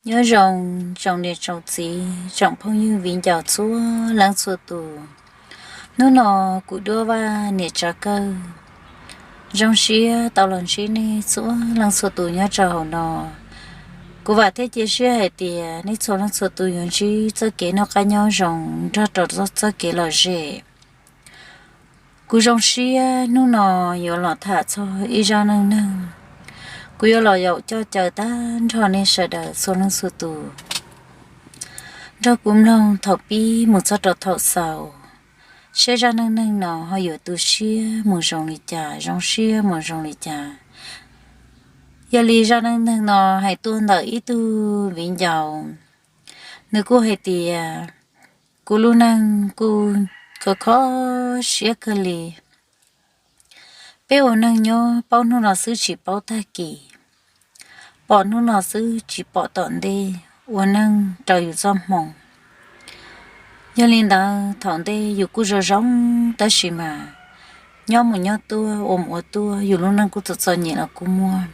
Nyob zoo, tsoom niam tsoom txiv, tsoom phooj ywg viv ncaus txhua leej txhua tus. Hnub no kuv Duab Vaj niam tsav kawg zoo siab tau los ntsib nej txhua leej txhua tus nyob rau hauv no. Kuv vam thiab cia siab hais tias nej txhua leej txhua tus yuav ntsib txoj kev noj qab nyob zoo nrog rau txoj kev lom zem. Kuv zoo siab hnub no yuav los tham txog ib zaj neej neeg. Kuv yuav los yaum coj caw tag nrho nej sawv daws txhua leej txhua tus nrog kuv mloog thaum pib mus txog rau thaum xaus, seb zaj neej neeg no ho yuav tu siab mus zoo li cas, zoo siab mus zoo li cas. Yog li zaj neej neeg no hais tuaj ntawm ib tug viv ncaus, nws kuj hais tias, kuv lub neej kuj kho kho siab kawg li. Peb ua neeg nyob paub hnub no xwb tsis paub tag kis, pom hnub no xwb tsis pom tom ntej, ua neej raws yus txoj hmoo. Yog li ntawd thaum ntej yus kuj zoo zoo, tab sis mas nyob mus nyob tuaj ua mus ua tuaj yus lub neej kuj txom txom nyem los kuj muaj.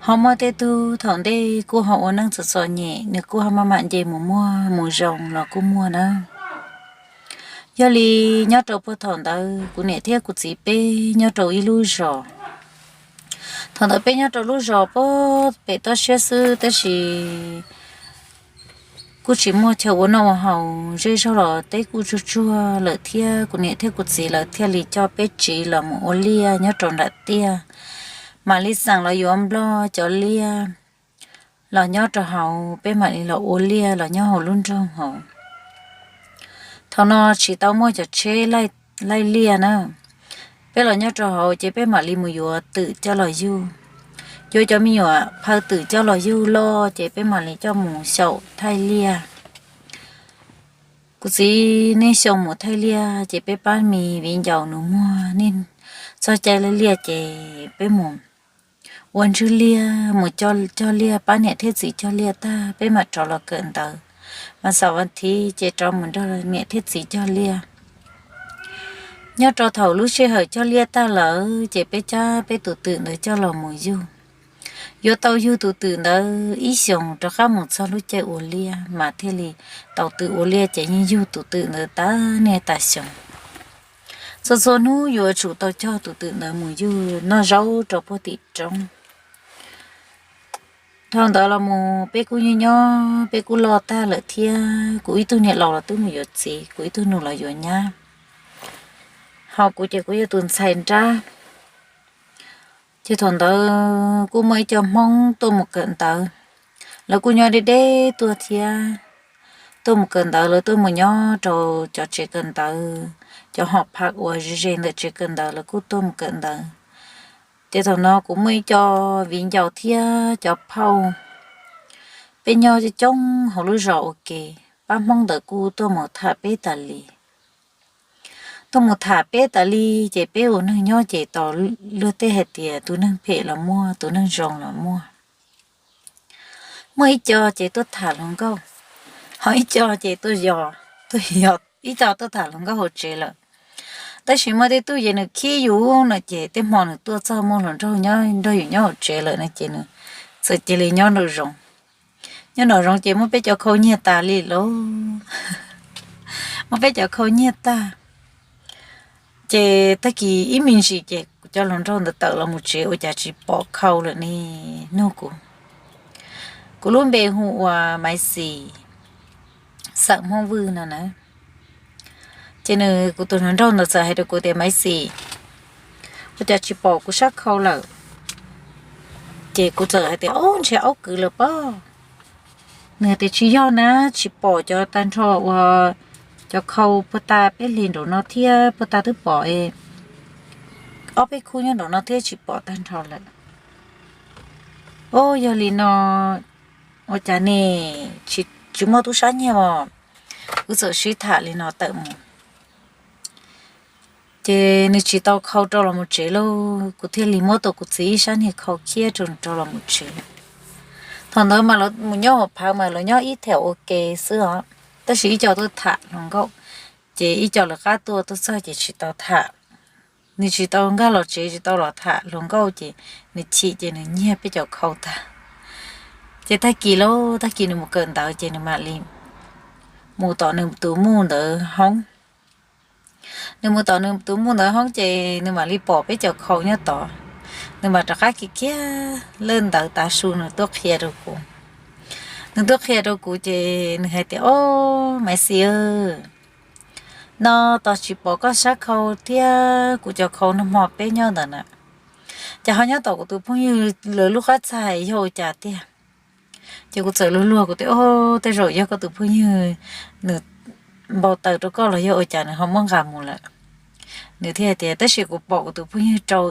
Ho muaj tej tug thaum ntej kuj ho ua neej txom txom nyem, nws kuj ho maj mam nce mus muaj mus zoo los kuj muaj na. Yog li nyob rau puag thaum ntawd kuv niam thiab kuv txiv peb nyob rau ib lub zos. Thaum ntawd peb nyob rau lub zos puag pem toj siab xwb, tab sis kuj tsis muaj chaw ua noj ua haus, zej zog los teb kuj tsuag tsuag lawm thiab, kuv niam thiab kuv txiv lawv thiaj li coj peb tsiv los mus ua liaj nyob rau nram tiaj. Mam li xeem los yuav nplog cov liaj los nyob rau hauv, peb mam li los ua liaj los nyob hauv lub nroog hauv. Thaum no tsis tau muaj cov tsheb laij liaj na, peb los nyob rau hauv ces peb mam li mus yuav twm coj los yug. Yuav cov me nyuam phaw twm coj los yug loj ces peb mam li coj mus xyaum thaij liaj. Kuv txiv niaj xyoo mus thaij liaj ces peb pab me viv ncaus nws muag, txog caij laij liaj ces peb mus ua ntswg liaj, mus cog liaj, pab niam thiab txiv cog liaj tag peb mam rov los kawm ntawv. Mas xaum vas thiv ces rov mus nrog niam thiab txiv cog liaj. Nyob rau thaum lub sij hawm cog liaj tag lawm ces peb cab peb tus twm ntawd coj los mus yug. Yuav tau yug tus twm ntawd ib xyoos rov qab mus txog lub caij ua liaj mas thiaj li tau twm ua liaj ces yeej yug tus twm ntawd tas niaj tas xyoo. Txhua txhua hnub yuav tsum tau cog tus twm ntawd mus yug noj zaub rau puag tim roob. Dhau ntawd los mus peb kuj nyob nyob, peb kuj loj tag lawm thiab, kuv ib tug niam laus los twb mus yuav txiv, kuv ib tug nus los yuav nyab, ho kuv ces kuv yog tus ntxhais nrab. Ces thaum ntawd kuj muaj ib co Hmoob tuaj mus kawm ntawv, lawv kuj nyob deb deb tuaj thiab. Tuaj mus kawm ntawv, lawv tuaj mus nyob rau cov tsev kawm ntawv, cov hom phav uas ze ze ntawm tsev kawm ntawv lawv kuj tuaj mus kawm ntawv. Ces thaum no kuv muaj ib co viv ncaus thiab cov phauj, peb nyob coob coob hauv lub zos ua ke, pab Hmoob ntawd kuj tuaj mus tham peb tas li. Tuaj mus tham peb tas li, ces peb ua neeg nyob ces tau luag tej hais tias tus neeg phem los muaj, tus neeg zoo los muaj. Muaj ib co ces tuaj tham hluas nkauj, ho ib co ces tuaj yos, tuaj yos, ib co tuaj tham hluas nkauj hauv tsev lawm. Tab sis muaj tej tug ces nws khib yus no ces tej hmo nws tuaj txog muaj hluas nraug nyob nrog yus nyob hauv tsev lawm no ces nws txawm cia li nyob nraum zoov. Nyob nraum zoov ces muab peb cov khau nyiag tas li lauj. Muab peb cov khau nyiag tag. Ces tag kis ib me ntsis ces kuv cov hluas nraug ntawd tawm los mus tsev ua cas tsis pom khau lawm ne, nug kuv. Kuv lub npe hu ua Maiv Xis, xeem Hmoob Vwj no na. Ces nws, kuv tus hluas nraug ntawd txawm hais rau kuv tias, Maiv Xis, ua cas tsis pom kuv sab khau lawm? Ces kuv txawm hais tias, Ob, ntshe aub kwv lawm pob. Nws hais tias, Tsis yog na, tsis pom cov tag nrho uas cov khau puag ta peb hlis nraum no thiab puag ta twb pom, ob peb khub nyob nraum no thiab tsis pom tag nrho lawm. Ob, yog li no ua cas ne, tsis muaj tub sab nyiag os? Kuv txawm sib tham li no tawm mus. Ces nws tsis tau khau rau los mus tsev lauj, kuv thiaj li muab tau kuv txiv ib sab niag khau khiab rau rau los mus tsev. Thaum ntawd mas lawv mus nyob hauv phav mas lawv nyob ib theem ua ke xwb os, tab sis ib co tuaj tham hluas nkauj, ces ib co lawv qab tuaj, tuaj txog ces tsis tau tham. Nws tsis tau nkag los tsev, tsis tau los tham hluas nkauj ces nws chim ces nws nyiag peb cov khau tag. Ces tag kis lauj, tag kis nws mus kawm ntawv ces nws mam li mus tom nws tus muj ntawd hoob. Nws mus tom nws tus muj ntawd hoob ces nws mam li pom peb cov khau nyob tod. Nws mam rov qab kiv kiag lawj ntawv tav su nws tuaj qhia rau kuv. Nws tuaj qhia rau kuv ces nws hais tias, Ob, Maiv Xis, no tos tsis pom koj sab khau thiab kuv cov khau nag hmo peb nyob ntawd na, ces ho nyob tom kuv tus phooj ywg lawv lub qab txag yog ua cas tiag? Ces kuv txawm luag luag kuv tias, Ob, tej zaum yog koj tus phooj ywg nws npau taws rau koj los yog ua cas nws ho muab nqa mus lawm. Nws thiaj tias, Tab sis kuv pom kuv tus phooj ywg rau,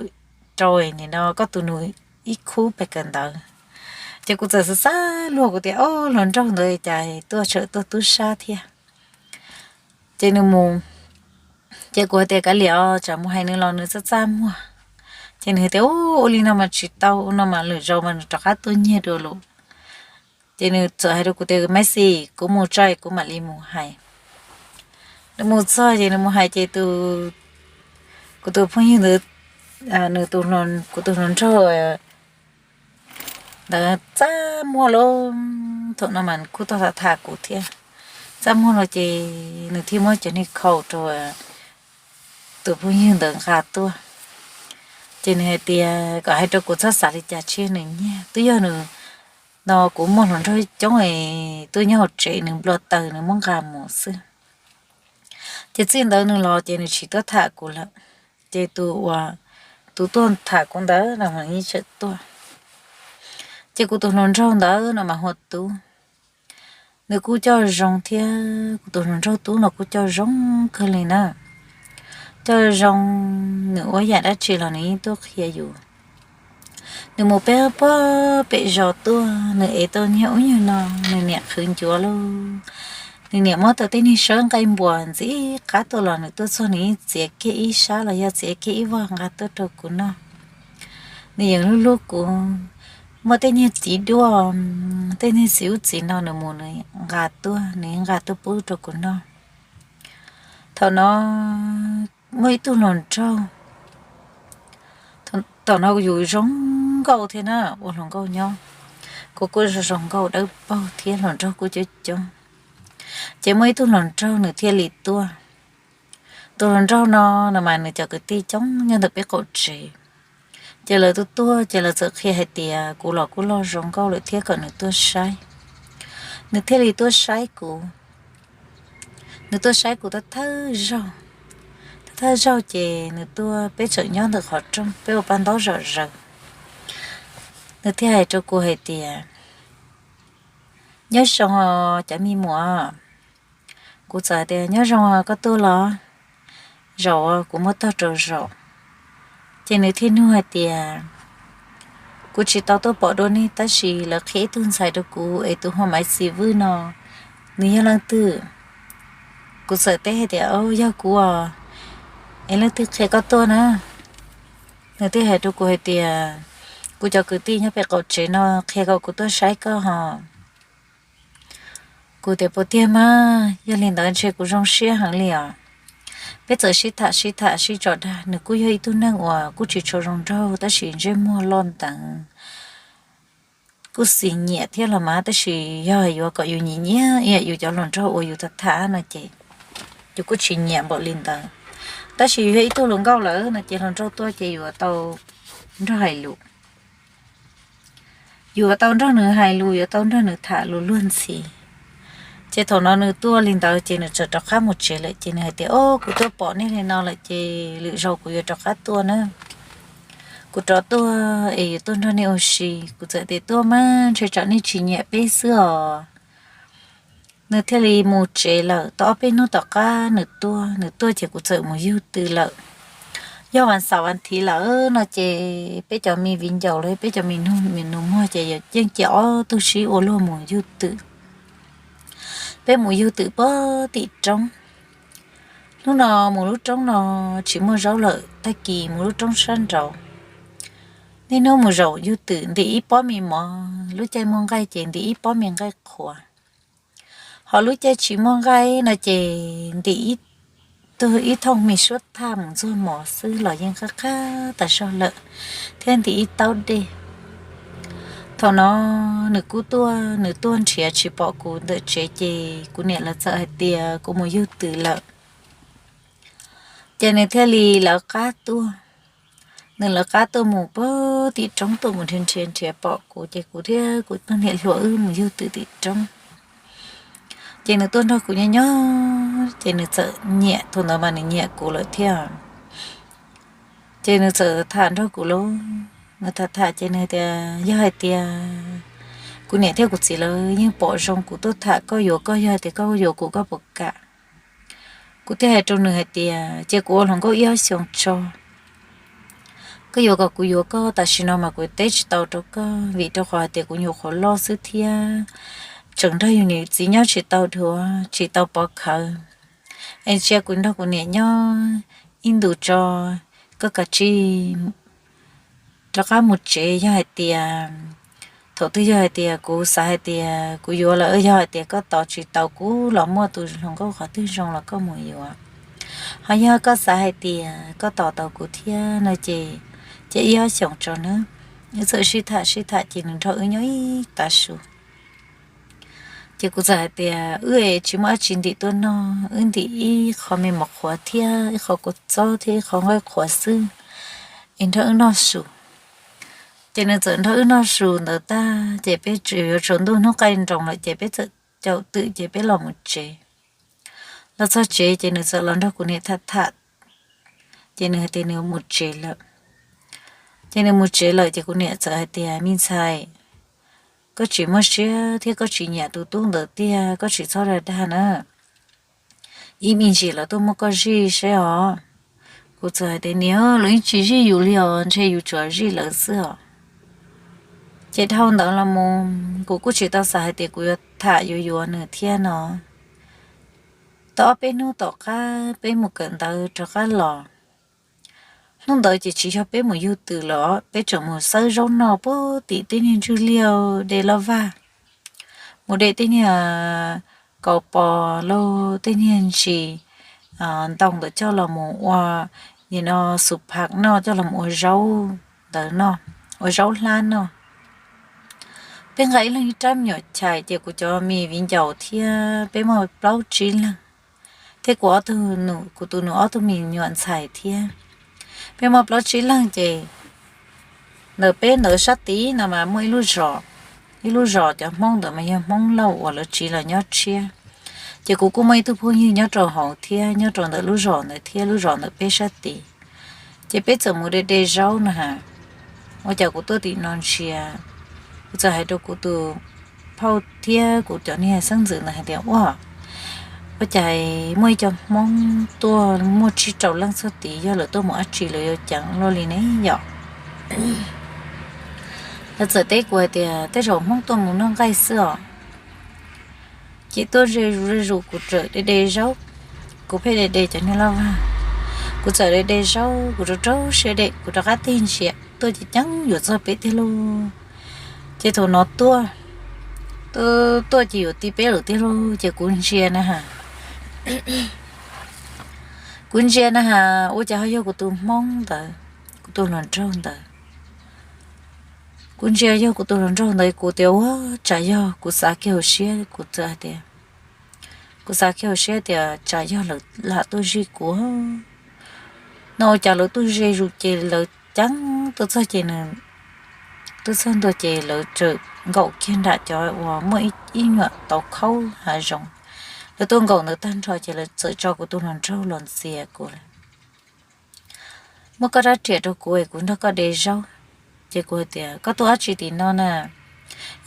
rau nim no koj tus nus ib khub pes kawm ntawv. Ces kuv txawm xav xav luag kuv tias, Ob, hluas nraug ntawd cas tuaj tseem tuaj tub sab thiab. Ces nws mus, ces kuv hais tias, Kav liam os, tsam mus hais nws los nws txaj txaj muag. Ces nws hais tias, Ua li no mas tsis tau, ua no mas lwm zaus mas nws rov qab tuaj nyiag dua lawm. Ces nws txawm hais rau kuv tias, Maiv Xis, kuv mus tso kuv mam li mus hais. Nws mus txog ces nws mus hais ces kuv tus phooj ywg ntawd, nws, kuv tus hluas nraug ntawd txaj muag lauj. Thaum no mas kuj tau tham tham kuv thiab. Txaj muag no ces nws thiaj muab cov niag khau rau tus phooj ywg ntawd nqa tuaj. Ces nws hais tias kom hais rau kuv txhob xav li cas tshiab, nws nyiag twb yog nws, no kuv muaj hluas nraug coob es tuaj nyob hauv tsev nws npau taws nws muab nqa mus xwb. Ces txij ntawd nws los ces nws tsis tuaj tham kuv lawm. Ces tus uas, tus tuaj tham kuv ntawd no mas yeej tseem tuaj. Ces kuv tus hluas nraug ntawd no mas hu ua Tub. Nws kuj coj zoo thiab, kuv tus hluas nraug Tub no kuj coj zoo kawg li na. Coj zoo, nws ua yam dab tsi los nws yeej tuaj qhia yus. Nws mus peb pog pem zos tuaj, nws ev tau niag ub nyuag no, nws niam qhwv ncuav lauj. Nws niam muab tau tej niag sawb nqaij npuas ntxim qab tuaj los nws tuaj txog nws yeej txiav kiag ib sab los yog txiav kiag ib vog nqa tuaj rau kuv noj. Nws yeej hlub hlub kuv, muaj tej niag txiv duaj, tej niag txiv ub txiv no nws mus nws nqa tuaj, nws nqa tuaj pub rau kuv noj. Thaum no muaj ib tug hluas nraug, thaum no yus zoo nkauj thiab na, ua hluas nkauj nyob, kuv kuj zoo nkauj dawb paug thiab hluas nraug kuj coob coob. Ces muaj ib tug hluas nraug nws thiaj li tuaj. Tus hluas nraug no, no mas nws cov kwv tij coob nyob ntawm peb qaum tsev. Ces lawv tuaj tuaj ces lawv txawm qhia hais tias kuv los kuj loj zoo nkauj lawm thiab kom nws tuaj saib. Nws thiaj li tuaj saib kuv. Nws tuaj saib kuv thawj thawj zaug. Thawj thawj zaug ces nws tuaj, peb tseem nyob ntawm qhov rooj, peb ua paj ntaub zom zaws. Nws thiaj hais rau kuv hais tias, Nyob zoo os cov me muam. Kuv txawm hais tias, Nyob zoo os, koj tuaj los? Zaum kuv muab tog rau zaum. Ces nws thiaj nug hais tias, Kuv tsis tau tuaj pom dua nej tab sis lawv qhia ib tug ntxhais rau kuv es tus hu ua Maiv Xis Vwj no, nws yog leej twg? Kuv txawm teb hais tias, Yog kuv os, es leej twg qhia koj tuaj na? Nws thiaj hais rau kuv hais tias, Kuv cov kwv tij nyob pem qaum tsev no qhia kom kuv tuaj saib koj hos. Kuv tias, Puas tiag mas? Yog li ntawd ntshe kuv zoo siab heev li os. Peb txawm sib tham sib tham sib tso dag, nws kuj yog ib tug neeg uas kuj tsis tshua zoo nraug tab sis ntsej muag loj nteev, kuj xis nyiam thiab los mas, tab sis yog yuav kom yus nyiam nyiam ib yam yus cov hluas nraug uas yus tham tham no ces yus kuj tsis nyiam npaum li ntawd. Tab sis yus yog ib tug hluas nkauj lawm no ces hluas nraug tuaj ces yuav tau nrog hais lus. Yuav tau nrog nws hais lus, yuav tau nrog nws tham lus luag ntxhi. Ces thaum no nws tuaj li ntawd ces nws txawm rov qab mus tsev lawm ces nws hais tias, Au, kuv tuaj pom nej li no lawm ces lwm zaus kuv yuav rov qab tuaj na. Kuv rov tuaj es yuav tuaj nrog nej ua si. Kuv txawm tias, Tuaj mas, ntshe tsam nej tsis nyiam peb xwb os. Nws thiaj li mus tsev lawm. Tau ob peb hnub tom qab nws tuaj, nws tuaj ces kuv txawm mus yug twm lawm. Yog vas xaum vas thiv lawm no ces peb cov me viv ncaus los peb cov me nus muag ces yeej cia ob tug sib ua luag mus yug twm. Peb mus yug twm puag tim roob. Hnub no mus lub roob no tsis muaj zaub lawm, tag kis mus lub roob sab nraud. Niaj hnub mus zaum yug twm ntim ib pob me mov, lub caij muaj nqaij ces ntim ib pob me nqaij qhuav. Ho lub caij tsis muaj nqaij no ces ntim ib tug ib thooj me suab thaj mus ntxuag mov xwb los yeej qab qab tas zog lawm, thiab ntim ib taub dej. Thaum no nws kuj tuaj, nws tuaj nrhiav tsis pom kuv ntawm tsev ces kuv niam lawv txawm hais tias kuv mus yug twm lawm. Ces nws thiaj li lawv qab tuaj, nws lawv qab tuaj mus pag tim roob tuaj mus nrhiav nrhiav nrhiav pom kuv ces kuv thiab kuv poj niam hluas wb mus yug twm tim roob. Ces nws tuaj nrog kuv nyob nyob ces nws txawm nyiam, thaum ntawd mas nws nyiam kuv lawm thiab. Ces nws txawm tham nrog kuv lauj, nws tham tham ces nws tias yog hais tias kuv niam thiab kuv txiv lawv yeej pom zoo kuv tuaj tham koj yuav koj, yog hais tias koj yuav kuv koj puas kam? Kuv thiaj hais rau nws hais tias cia kuv ua hluas nkauj ib ob xyoos tso, koj yuav kom kuv yuav koj tam sim no mas kuv teb tsis tau rau koj vim rau qhov hais tias kuv nyuam qhuav loj xwb thiab tseem nrog yus niam txiv nyob tsis tau dhuav tsis tau pov khawv. Es cia kuv nrog kuv niam nyob ib ntus tso, koj kav tsij rov qab mus tsev, yog hais tias thaum twg yog hais tias kuv xav hais tias kuv yuav lawm, yog hais tias koj tos tsis tau kuv los muaj tus hluas nkauj qhov twg zoo los koj mus yuav. Ho yog koj xav hais tias koj tos tau kuv thiab no ces cia ib ob xyoos tso nawb. Wb txawm sib tham sib tham ces nws nrog wb nyob ib tav su. Ces kuv txawm hais tias wb tsis muaj dab tsi ntim tuaj noj, wb ntim ib qho me mos qhuav thiab ib qho kua txob thiab ib qho nqaij qhuav xwb, es nrog wb noj su. Ces nws txawm nrog wb noj su ntawd tag ces peb yuav tsaus ntuj hnub qaij nroos lawm ces peb txawm caum twm ces peb los mus tsev. Los txog tsev ces nws txawm los nrog kuv niam tham tham, ces nws hais tias nws mus tsev lawm. Ces nws mus tsev lawm ces kuv niam txawm hais tias me ntxhais, koj tsis muaj siab thiab koj tsis nyiam tus tub ntawd tiag koj tsis txhob dag dag na, ib me ntsis lawv tuaj muab koj zij seb os. Kuv txawm hais tias niam, lawv yeej tsis zij yus li os, ntshe yus tsuas zij lawv xwb os. Ces dhau ntawd los mus kuv kuj tsis tau xav hais tias kuv yuav tham yuav yuav nws thiab no. Tau ob peb hnub tom qab peb mus kawm ntawv rov qab los. Hnub ntawd ces tsis yog peb mus yug twm los, peb tseem mus xawb zaub noj puag tim tej niag ntsuj liaj de loj vag, mus de tej niag kaus pos lauj, tej niag ntsis ntoo ntawd coj los mus ua, nim no xus pham noj, coj los mus ua zaub ntawd noj, ua zaub hlab noj. Peb nqa ib leeg ib rab me nyuam chais ces kuv cov me viv ncaus thiab peb muaj plaub tsib leeg, thiab kuv ob tug, kuv tus nus ob tug me nyuam ntxhais thiab. Peb muaj plaub tsib leeg ces ntawm peb ntawd sab tid no mas muaj ib lub zos, ib lub zos cov Hmoob ntawd mas yog Hmoob Lauj uas lawv tsiv los nyob tshiab. Ces kuv kuj muaj ib tug phooj ywg nyob rau hauv thiab, nyob rau ntawm lub zos ntawd thiab, lub zos ntawm peb sab tid. Ces peb txawm mus de de zaub no ha. Ua cas kuv tuaj tim no ntsia, kuv txawm hais rau kuv tus phauj thiab kuv cov niag xeeb ntxwv ntawd hais tias ua, ua cas muaj ib co Hmoob tuaj muaj tsib rau leej txog tid, yog lawv tuaj mus dab tsi lawv yuav ceev luaj li ne yom? Lawv txawm teb kuv hais tias tej zaum Hmoob tuaj mus noj nqaij xwb os. Ces tuaj ze zus ze zus kuv txawm de de zaub, kuv pheej de de cov niag loj vag. Kuv txawm de de zaub kuv rau rau siab de, kuv rov qab tig ntsia tuaj ces ceeb yuav txog peb tiag lauj. Ces thaum no tuaj, tuaj ces yuav ti peb lawm tiag lauj, ces kuv ntsia na ha. Kuv ntsia na ha, ua cas ho yog kuv tus Hmoob ntawd, kuv tus hluas nraug ntawd. Kuv ntsia yog kuv tus hluas nraug ntawd, kuv tias ua tsam yog, kuv xav kiag hauv siab kuv txawm hais tias, kuv xav kiag hauv siab tias tsam yog lawv lam tuaj zij kuv no, ua cas lawv tuaj ze zus ces lawv ceeb tuaj txog ces nws, tuaj txog ntua ces lawv txawm nkaum kiag nram cov uas muaj ib nyuam tauv khaub hav zoov. Lawv tuaj nkaum ntawd tag nrho ces lawv txawm tso kuv tus hluas nraug los ntxias kuv lawm. Muab koj rab riam rau kuv es kuv nrog koj de zaub. Ces kuv hais tias koj tuaj dab tsi tim no na?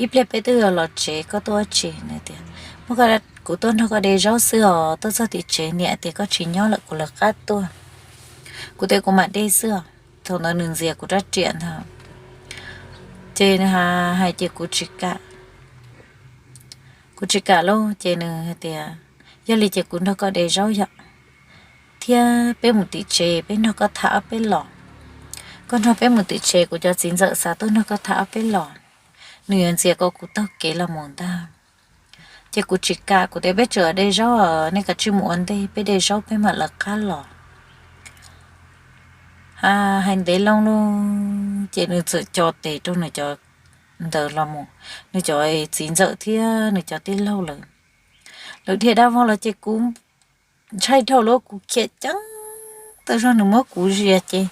Ib pliag peb twb yuav los tsev, koj tuaj dab tsi? Nws tias muab, kuv tuaj nrog koj de zaub xwb os, tuaj txog tim tsev niam tias koj tsis nyob lawm kuv lawv qab tuaj. Kuv tias kuv mam de xwb os. Thaum ntawd nws ntxias kuv rab riam ntag. Ces nws hais ces kuv tsis kam, kuv tsis kam lauj. Ces nws hais tias yog li ces kuv nrog koj de zaub yom, thiab peb mus tim tsev peb nrog koj tham ob peb los. Koj nrog peb mus tim tsev, kuv cov txiv ntxawm xav tuaj nrog koj tham ob peb los, nws yuav ntxias kom kuv taug kev los mus ntag. Ces kuv tsis kam, kuv tias peb tsuas de zaub, nej kav tsij mus ua ntej, peb de zaub peb mam lawv qab los. Hais ntev loo lauj, ces nws txawm co tes rau nws cov ntawd los mus, nws cov txiv ntxawm thiab nws cov tij laug lawm, lawv dhia dab vog los ces kuv ntshai dhau lawm, kuv khiav ceev tau zog nws muab kuv zias ces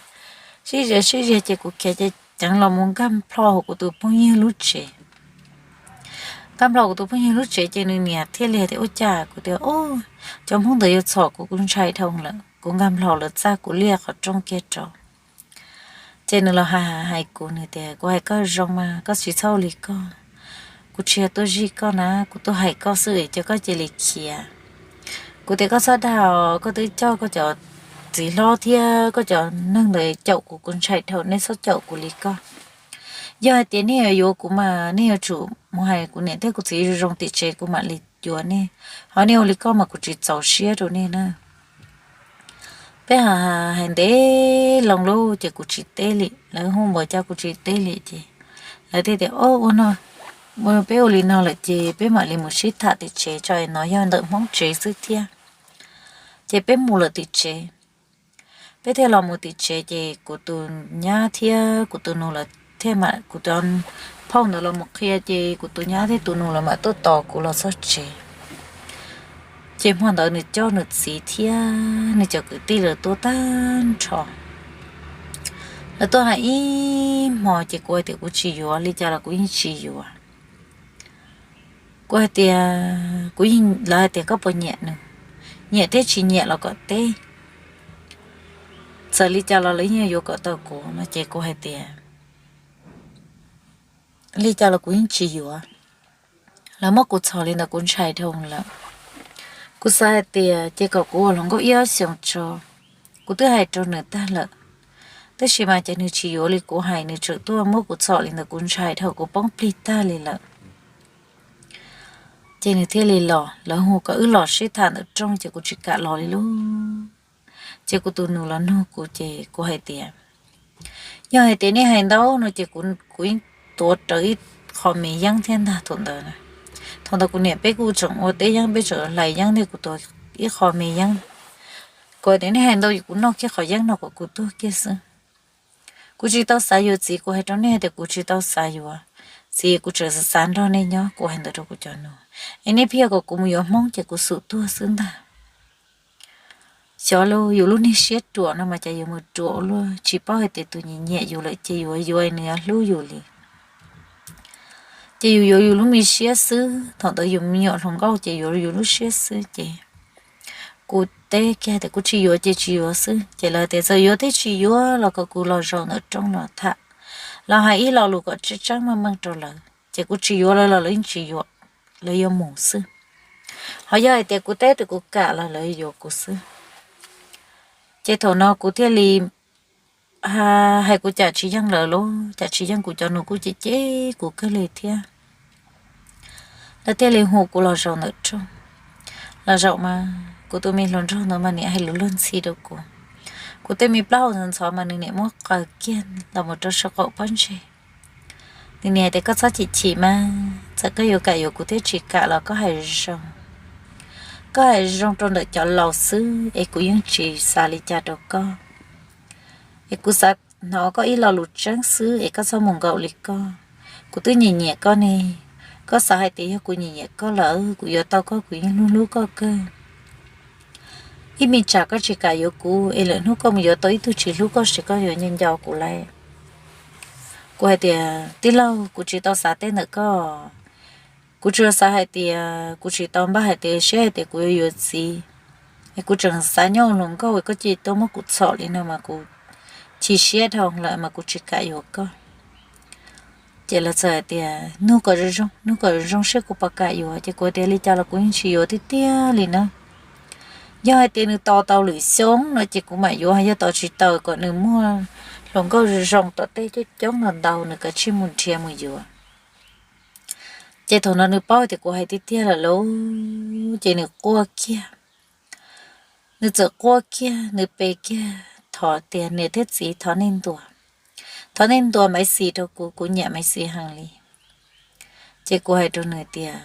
sib zias sib zias ces kuv khiav ceev ceev los mus nkag nplho hauv kuv tus phooj ywg lub tsev. Nkag nplho kuv tus phooj ywg lub tsev ces nws niam thiaj li hais tias ua cas, kuv tias cov Hmoob ntawd yuav txhom kuv, kuv ntshai dhau lawm, kuv nkag nplho lawv txaj kuv liaj qhov rooj kiag rau. Ces nws los hais hais kuv, nws tias kuv hais koj zoo mas koj tsis txhob ua li koj, kuv tsis yog tuaj zij koj na, kuv tuaj hais koj xwb es cov koj cia li khiav. Kuv tias koj txhob dag os, koj twb coj koj cov txiv hlob thiab koj cov neeg ntawd caum kuv, kuv ntshai dhau, nej txhob caum kuv li koj. Yog hais tias nej yuav yuav kuv mas nej yuav tsum mus hais kuv niam thiab kuv txiv zoo zoo tim tsev kuv mam li yuav nej, ho nej ua li koj mas kuv tsis txaus siab rau nej na. Peb hais ntev loo lawm ces kuv tsis teb li, lawv hu npaum cas kuv tsis teb li ces lawv thiaj tias o, ua no, peb ua li no lawm ces peb mam li mus sib tham tim tsev tso, no yog ntawm Hmoob tsev xwb thiab. Ces peb mus lawm tim tsev, peb thiaj los mus tim tsev ces kuv tus nyab thiab kuv tus nus lawv thiaj mam, kuv cov phauj ntawd los mus qhia ces kuv tus nyab thiab tus nus lawv mam tuaj tos kuv los txog tsev. Ces hmo ntawd nws coj nws txiv thiab nws cov kwv tij lawv tuaj tag nrho. Lawv tuaj hais ib hmo ces kuv hais tias kuv tsis yuav, li cas los kuv yeej tsis yuav. Kuv hais tias, kuv, lawv hais tias koj puas nyiam nws, nyiam thiab tsis nyiam los kom teb, txawm li cas los lawv yeej yuav kom tau kuv no ces kuv hais tias li cas los kuv yeej tsis yuav. Lawv muab kuv txhom li ntawd kuv ntshai dhau lawm. Kuv xav hais tias ces kom kuv ua hluas nkauj ib ob xyoos tso, kuv twb hais rau nws tag lawm, tab sis mas ces nws tsis yuav li kuv hais, nws tseem tuaj muab kuv txhom li ntawd kuv ntshai dhau kuv poob plig tag li lawm. Ces nws thiaj li los, lawv hu kom wb los sib tham ntawm rooj ces kuv tsis kam los li lauj. Ces kuv tus nus los nug kuv ces kuv hais tias yog hais tias nej hais ntau no ces kuv yeej tuav rawv ib qho me yeeb thiab ntag thaum ntawd. Thaum ntawd kuv niam peb kuj tseem ua teb yeeb, peb tseem hlais yeeb thiab kuv tuav ib qho me yeeb. Kuv hais tias nej hais ntau kuv noj kiag qhov yeeb no kom kuv tuag kiag xwb. Kuv tsis tau xav yuav txiv, kuv hais rau nej hais tias kuv tsis tau xav yuav txiv, kuv tseem xav nrog nej nyob, kuv hais ntawd rau kuv cov nus. Es nej pheej kom kuv mus yuav Hmoob ces kuv xum tuag xwb ntag. Xyov lauj, yus lub niag siab ruam no mas cas yuav mus ruam ua luaj, tsis paub hais tias tus nyiam nyiam yus lawm ces yuav yuav nws yuav hlub yus li. Ces yus yuav yus lub me siab xwb, thaum ntawd yus me nyuam hluas nkauj ces yuav yus lub siab xwb ces kuv teb kiag tias kuv tsis yuav ces tsis yuav xwb. Ces lawv tias txawm yuav thiab tsis yuav los kom kuv los zaum ntawm rooj los tham, los hais ib lo lus kom tseeb tseeb meej meej rau lawv. Ces kuv tsis yuav lawv los lawv yeej tsis yuav, lawv yuav mus xwb. Ho yog hais tias kuv teb tias kuv kam los lawv yuav kuv xwb. Ces thaum no kuv thiaj li hais kuv cas tsis yeej lawv lauj, cas tsis yeej, kuv cov nus kuj cem cem kuv kawg li thiab. Lawv thiaj li hu kuv los zaum ntawm rooj. Los zaum mas kuv tus me hluas nraug ntawd mas niam hais lus luag ntxhi rau kuv. Kuv tej me plaub hau ntxhov ntxhov mas nws niam muab qaws kiag los mus rau saum qaum pob ntseg. Nws niam hais tias koj txhob chim chim mas, txawm koj yuav kam yuav kuv thiab tsis kam los koj hais zoo, koj hais zoo rau ntawm cov laus xwb es kuv yeej tsis xav li cas rau koj. Es kuv xav hnov koj ib lo lus tseeb xwb es koj txhob mus nkaum li koj. Kuv twb nyiam nyiam koj ne, koj xav hais tias yog kuv nyiam nyiam koj lawm kuv yuav tau koj kuv yeej hlub hlub koj kawg. Ib me tsam koj tsis kam yuav kuv es lwm hnub koj mus yuav tau ib tug tsis hlub koj ces koj yuav nco nco kuv lauj. Kuv hais tias tij laug, kuv tsis tau xav tej ntawm koj. Kuv tsuas xav hais tias kuv tsis tau npaj hais tias siab hais tias kuv yuav yuav txiv, es kuv tseem xav nyob ua hluas nkauj es koj cia li tuaj muab kuv txhom li no mas kuv chim siab dhau lawm mas kuv tsis kam yuav koj. Ces lawv txawm hais tias nug kom zoo zoo, nug kom zoo zoo seb kuv puas kam yuav. Ces kuv tias li cas los kuv yeej tsis yuav tiag tiag li na. Yog hais tias nws tos tau lwm xyoo no ces kuv mam yuav, yog tos tsis tau kom nws muaj hluas nkauj zoo zoo tom tej coob coob los ntau nws kav tsij mus nrhiav mus yuav. Ces thaum no nws paub tias kuv hais tiag tiag lawm lauj, ces nws quaj kiag. Nws txawm quaj kiag, nws pe kiag thov tias niam thiab txiv, thov nej ntuas, thov nej ntuas Maiv Xis rau kuv, kuv nyiam Maiv Xis heev li. Ces kuv hais rau nws tias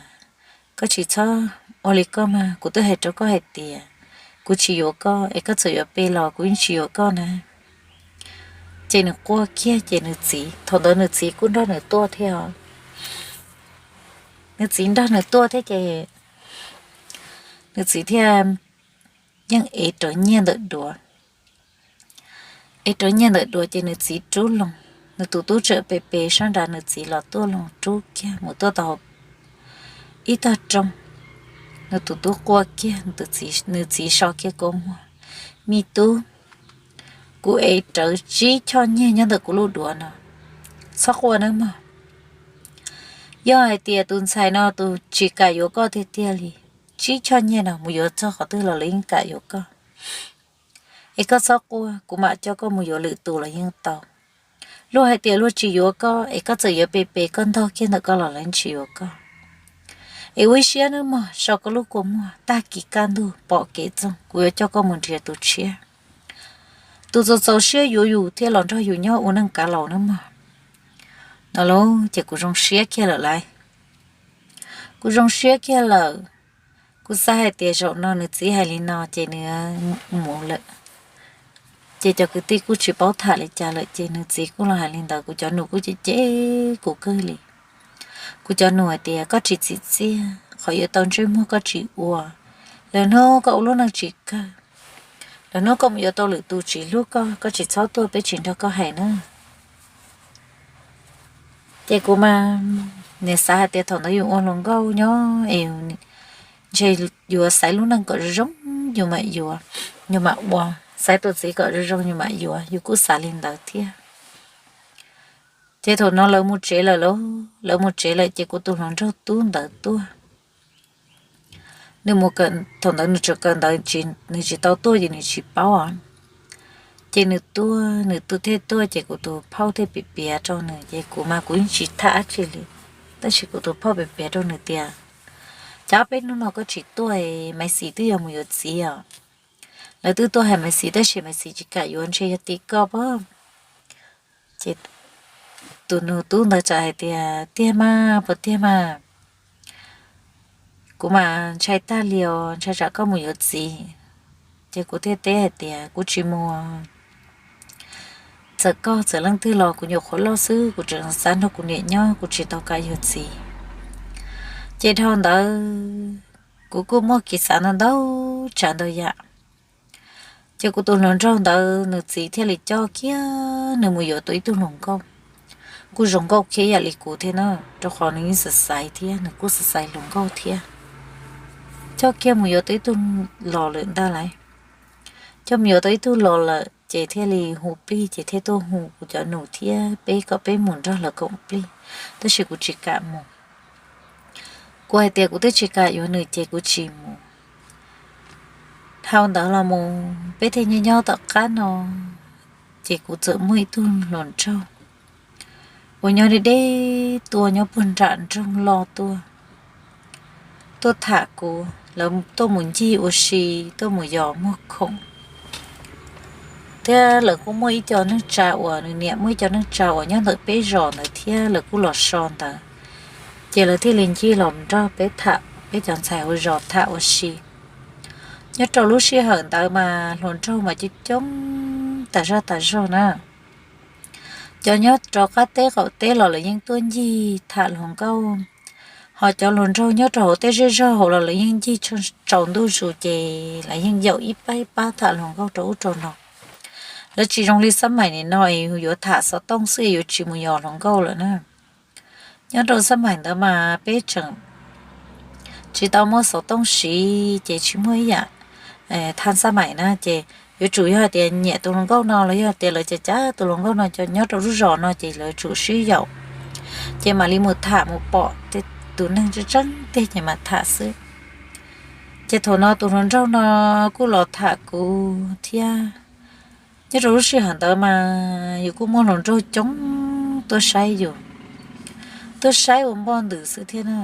koj tsis txhob ua li koj mas, kuv twb hais rau koj hais tias kuv tsis yuav koj es koj txawm yuav pe los kuv yeej tsis yuav koj na. Ces nws quaj kiag ces nws txiv, thaum ntawd nws txiv kuj nrog nws tuaj thiab. nws txiv nrog nws tuaj thiab ces nws txiv thiaj yeej ev rawv nyiaj ntawm duav. Ev rawv nyiaj ntawm duav ces nws txiv rub loo, nws tus tub tseem pe pe sab nrad, nws txiv los tuaj loo rub kiag mus tuaj tau ib tog roob. Nws tus tub quaj kiag, nws txiv so kiag kua muag, me tub, kuv ev rawv tsib choj nyiaj nyob ntawm kuv lub duav no, txhob quaj nawb mog. Yog hais tias tus ntxhais no tus tsis kam yuav koj tiag tiag li, tsib choj nyiaj no mus yuav txog qhov twg los lawv yeej kam yuav koj. Es koj txhob quaj, kuv mam coj koj mus yuav lwm tus los yeej tau. Luag hais tias luag tsis yuav koj, es koj txawm yuav pe pe koj ntog kiag ntawm koj los lawv tsis yuav koj. Es ua ib siab nawb mog, so koj lub kua muag, tag kis kaj ntug pom kev txoog, kuv yuav coj koj mus nrhiav tus tshiab, tus txaus txaus siab yuav yus thiab los nrog yus nyob ua neej kav laus nawb mog. No lauj, ces kuv zoo siab kiag lawm lauj. Kuv zoo siab kiag lawm. Kuv xav hais tias zaum no nws txiv hais li no ces nws mus lawm. Ces cov kwv tij kuj tsis paub tham li cas lawm, ces nws txiv kuj los hais li ntawd. Kuv cov nus kuj cem cem kuv kawg li. Kuv cov nus hais tias koj tsis txim txiaj, qhov yuav tau ntsej muag koj tsis ua, lawv hnub koj ua lub neej tsis kawg, lawv hnub koj mus yuav tau lwm tus tsis hlub koj, koj tsis txhob tuaj, peb tsis nrog koj hais na. Ces kuv mas, nws xav hais tias thaum ntawd yus ua hluas nkauj nyob es ntshe yuav xaiv lub neej kom zoo zoo, yus mam yuav, yus mam ua, xaiv tus txiv kom zoo zoo yus mam yuav, yus kuj xav li ntawd thiab. Ces thaum no lawv mus tsev lawm lauj, lawv mus tsev lawm ces kuv tus hluas nraug tub ntawd tuaj. Nws mus, thaum ntawd nws tseem kawm ntawv, nws tsis tau tuaj ces nws tsis paub os. Ces nws tuaj, nws tuaj thiaj tuaj ces kuv tus phauj thiaj piav piav rau nws, ces kuv mas kuv yeej tsis tham dab tsi li. Tab sis kuv tus phauj piav piav rau nws tias, cas ob peb hnub no koj tsis tuaj, Maiv Xis twb yog mus yuav txiv os. Lawv twb tuaj hais Maiv Xis tab sis Maiv Xis tsis kam yuav, ntshe yog tim koj pob. Ces tus nus tub ntawd txawm hais tias, tiag mas, puas tiag mas? Kuv mas ntshai tag li os, ntshai tsam koj mus yuav txiv. Ces kuv thiaj teb hais tias, kuv tsis mus. Txawm koj txawm leej twg los kuv nyuam qhuav loj xwb, kuv tseem xav nrog kuv niam nyob, kuv tsis tau kam yuav txiv. Ces dhau ntawd kuv kuj muaj kev xav ntau ntau tsav ntau yam. Ces kuv tus hluas nraug ntawd nws txiv thiaj li coj kiag nws mus yuav tau ib tug hluas nkauj, kuj zoo nkauj khiav yam li kuv thiab na, rau qhov nws yeej xav xaiv thiab, nws kuj xav xaiv hluas nkauj thiab. Coj kiag mus yuav tau ib tug los lawm ntag lauj. Coj mus yuav tau ib tug los lawm ces thiaj li hu plig, ces thiaj tuaj hu kuv cov nus thiab peb kom peb mus nrog lawv koom plig, tab sis kuv tsis kam mus. Kuv hais tias kuv twb tsis kam yuav nws ces kuv tsis mus. Dhau ntawd los mus peb thiaj nyob nyob tom qab no, ces kuv txawm muaj ib tug hluas nraug uas nyob deb deb tuaj nyob puag nram nroog loj tuaj, tuaj tham kuv, lawv tuaj mus ncig ua si, tuaj mus yos muag khoom. Thiab lawv kuj muaj ib co neej tsa uas nws niam muaj ib co neej tsa uas nyob ntawm peb zos ntawd thiab lawv kuj los so ntawd, ces lawv thiaj li ncig los nrog peb tham, peb cov ntxhais hauv zos tham ua si. Nyob rau lub sij hawm ntawd mas hluas nraug mas coob coob tas zog tas zog na. Cov nyob rau qab teb qaum teb los lawv yeej tuaj ncig tham hluas nkauj, ho cov hluas nraug nyob rau hauv tej zej zog hauv los lawv yeej ncig tsaus ntuj zus ces lawv yeej yaum ib pab ib pab tham hluas nkauj rau ub rau no. Lawv tsis zoo li xab maim nim no es yuav tham xov tooj xwb yuav tsis mus yos hluas nkauj lawm na. Nyob rau xab maim ntawd mas peb tseem tsis tau muaj xov tooj siv ces tsis muaj ib yam thaj xab maim na, ces yuav tsum yog hais tias nyiam tus hluas nkauj no los yog tias lawv cav cav tus hluas nkauj no nyob rau lub zos no ces lawv tsum sib yaum, ces mam li mus tham mus pom tej tus neeg tseeb tseeb tiag ces mam tham xwb. Ces thaum no tus hluas nraug no kuj los tham kuv thiab. Nyob rau lub sij hawm ntawd mas yus kuj muaj hluas nraug coob tuaj saib yus, tuaj saib ua npoj ntws xwb thiab na.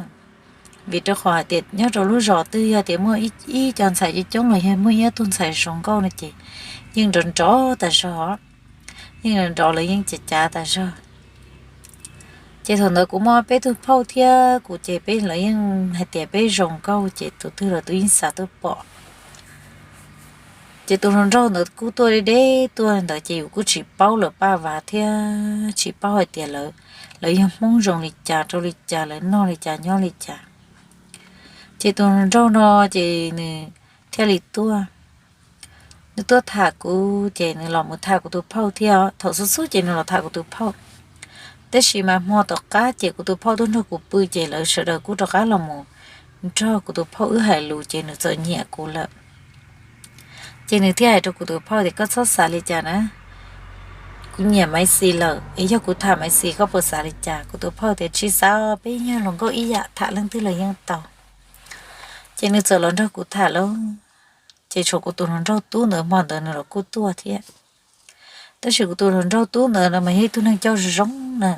Vim rau qhov hais tias nyob rau lub zos twg yog tias muaj ib co ntxhais coob coob los yog muaj ib tug ntxhais zoo nkauj no ces yeej nrov nrov tas zog, yeej nrov nrov lawv yeej cav cav tas zog. Ces thaum ntawd kuv muaj peb tug phauj thiab kuv ces peb lawv yeej hais tias peb zoo nkauj ces tus twg los tus yeej xav tuaj pom. Ces tus hluas nraug ntawd kuj tuaj deb deb tuaj ntawd ces yus kuj tsis paub lawv paj vav thiab tsis paub hais tias lawv, lawv yog Hmoob zoo li cas rau li cas, lawv noj li cas nyob li cas. Ces tus hluas nraug no ces nws thiaj li tuaj, nws tuaj tham kuv ces nws los mus tham kuv tus phauj thiab. Thaum xub xub ces nws los tham kuv tus phauj, tab sis mas hmo tom qab ces kuv tus phauj tuaj nrog kuv pw ces lawv sawv daws kuj rov qab los mus nrog kuv tus phauj wb hais lus ces nws txawm nyiam kuv lawm. Ces nws thiaj hais rau kuv tus phauj tias, koj txhob xav li cas na, kuv nyiam Maiv Xis lawm es yog kuv tham Maiv Xis koj puas xav li cas? Kuv tus phauj tias, tsis xav, peb yog hluas nkauj ib yam, tham leej twg los yeej tau. Ces nws txawm los nrog kuv tham lauj. Ces tshuav kuv tus hluas nraug tub ntawd hmo ntawd nws los kuj tuaj thiab. Tab sis kuv tus hluas nraug tub ntawd no mas yog ib tug neeg coj zoo zoo na,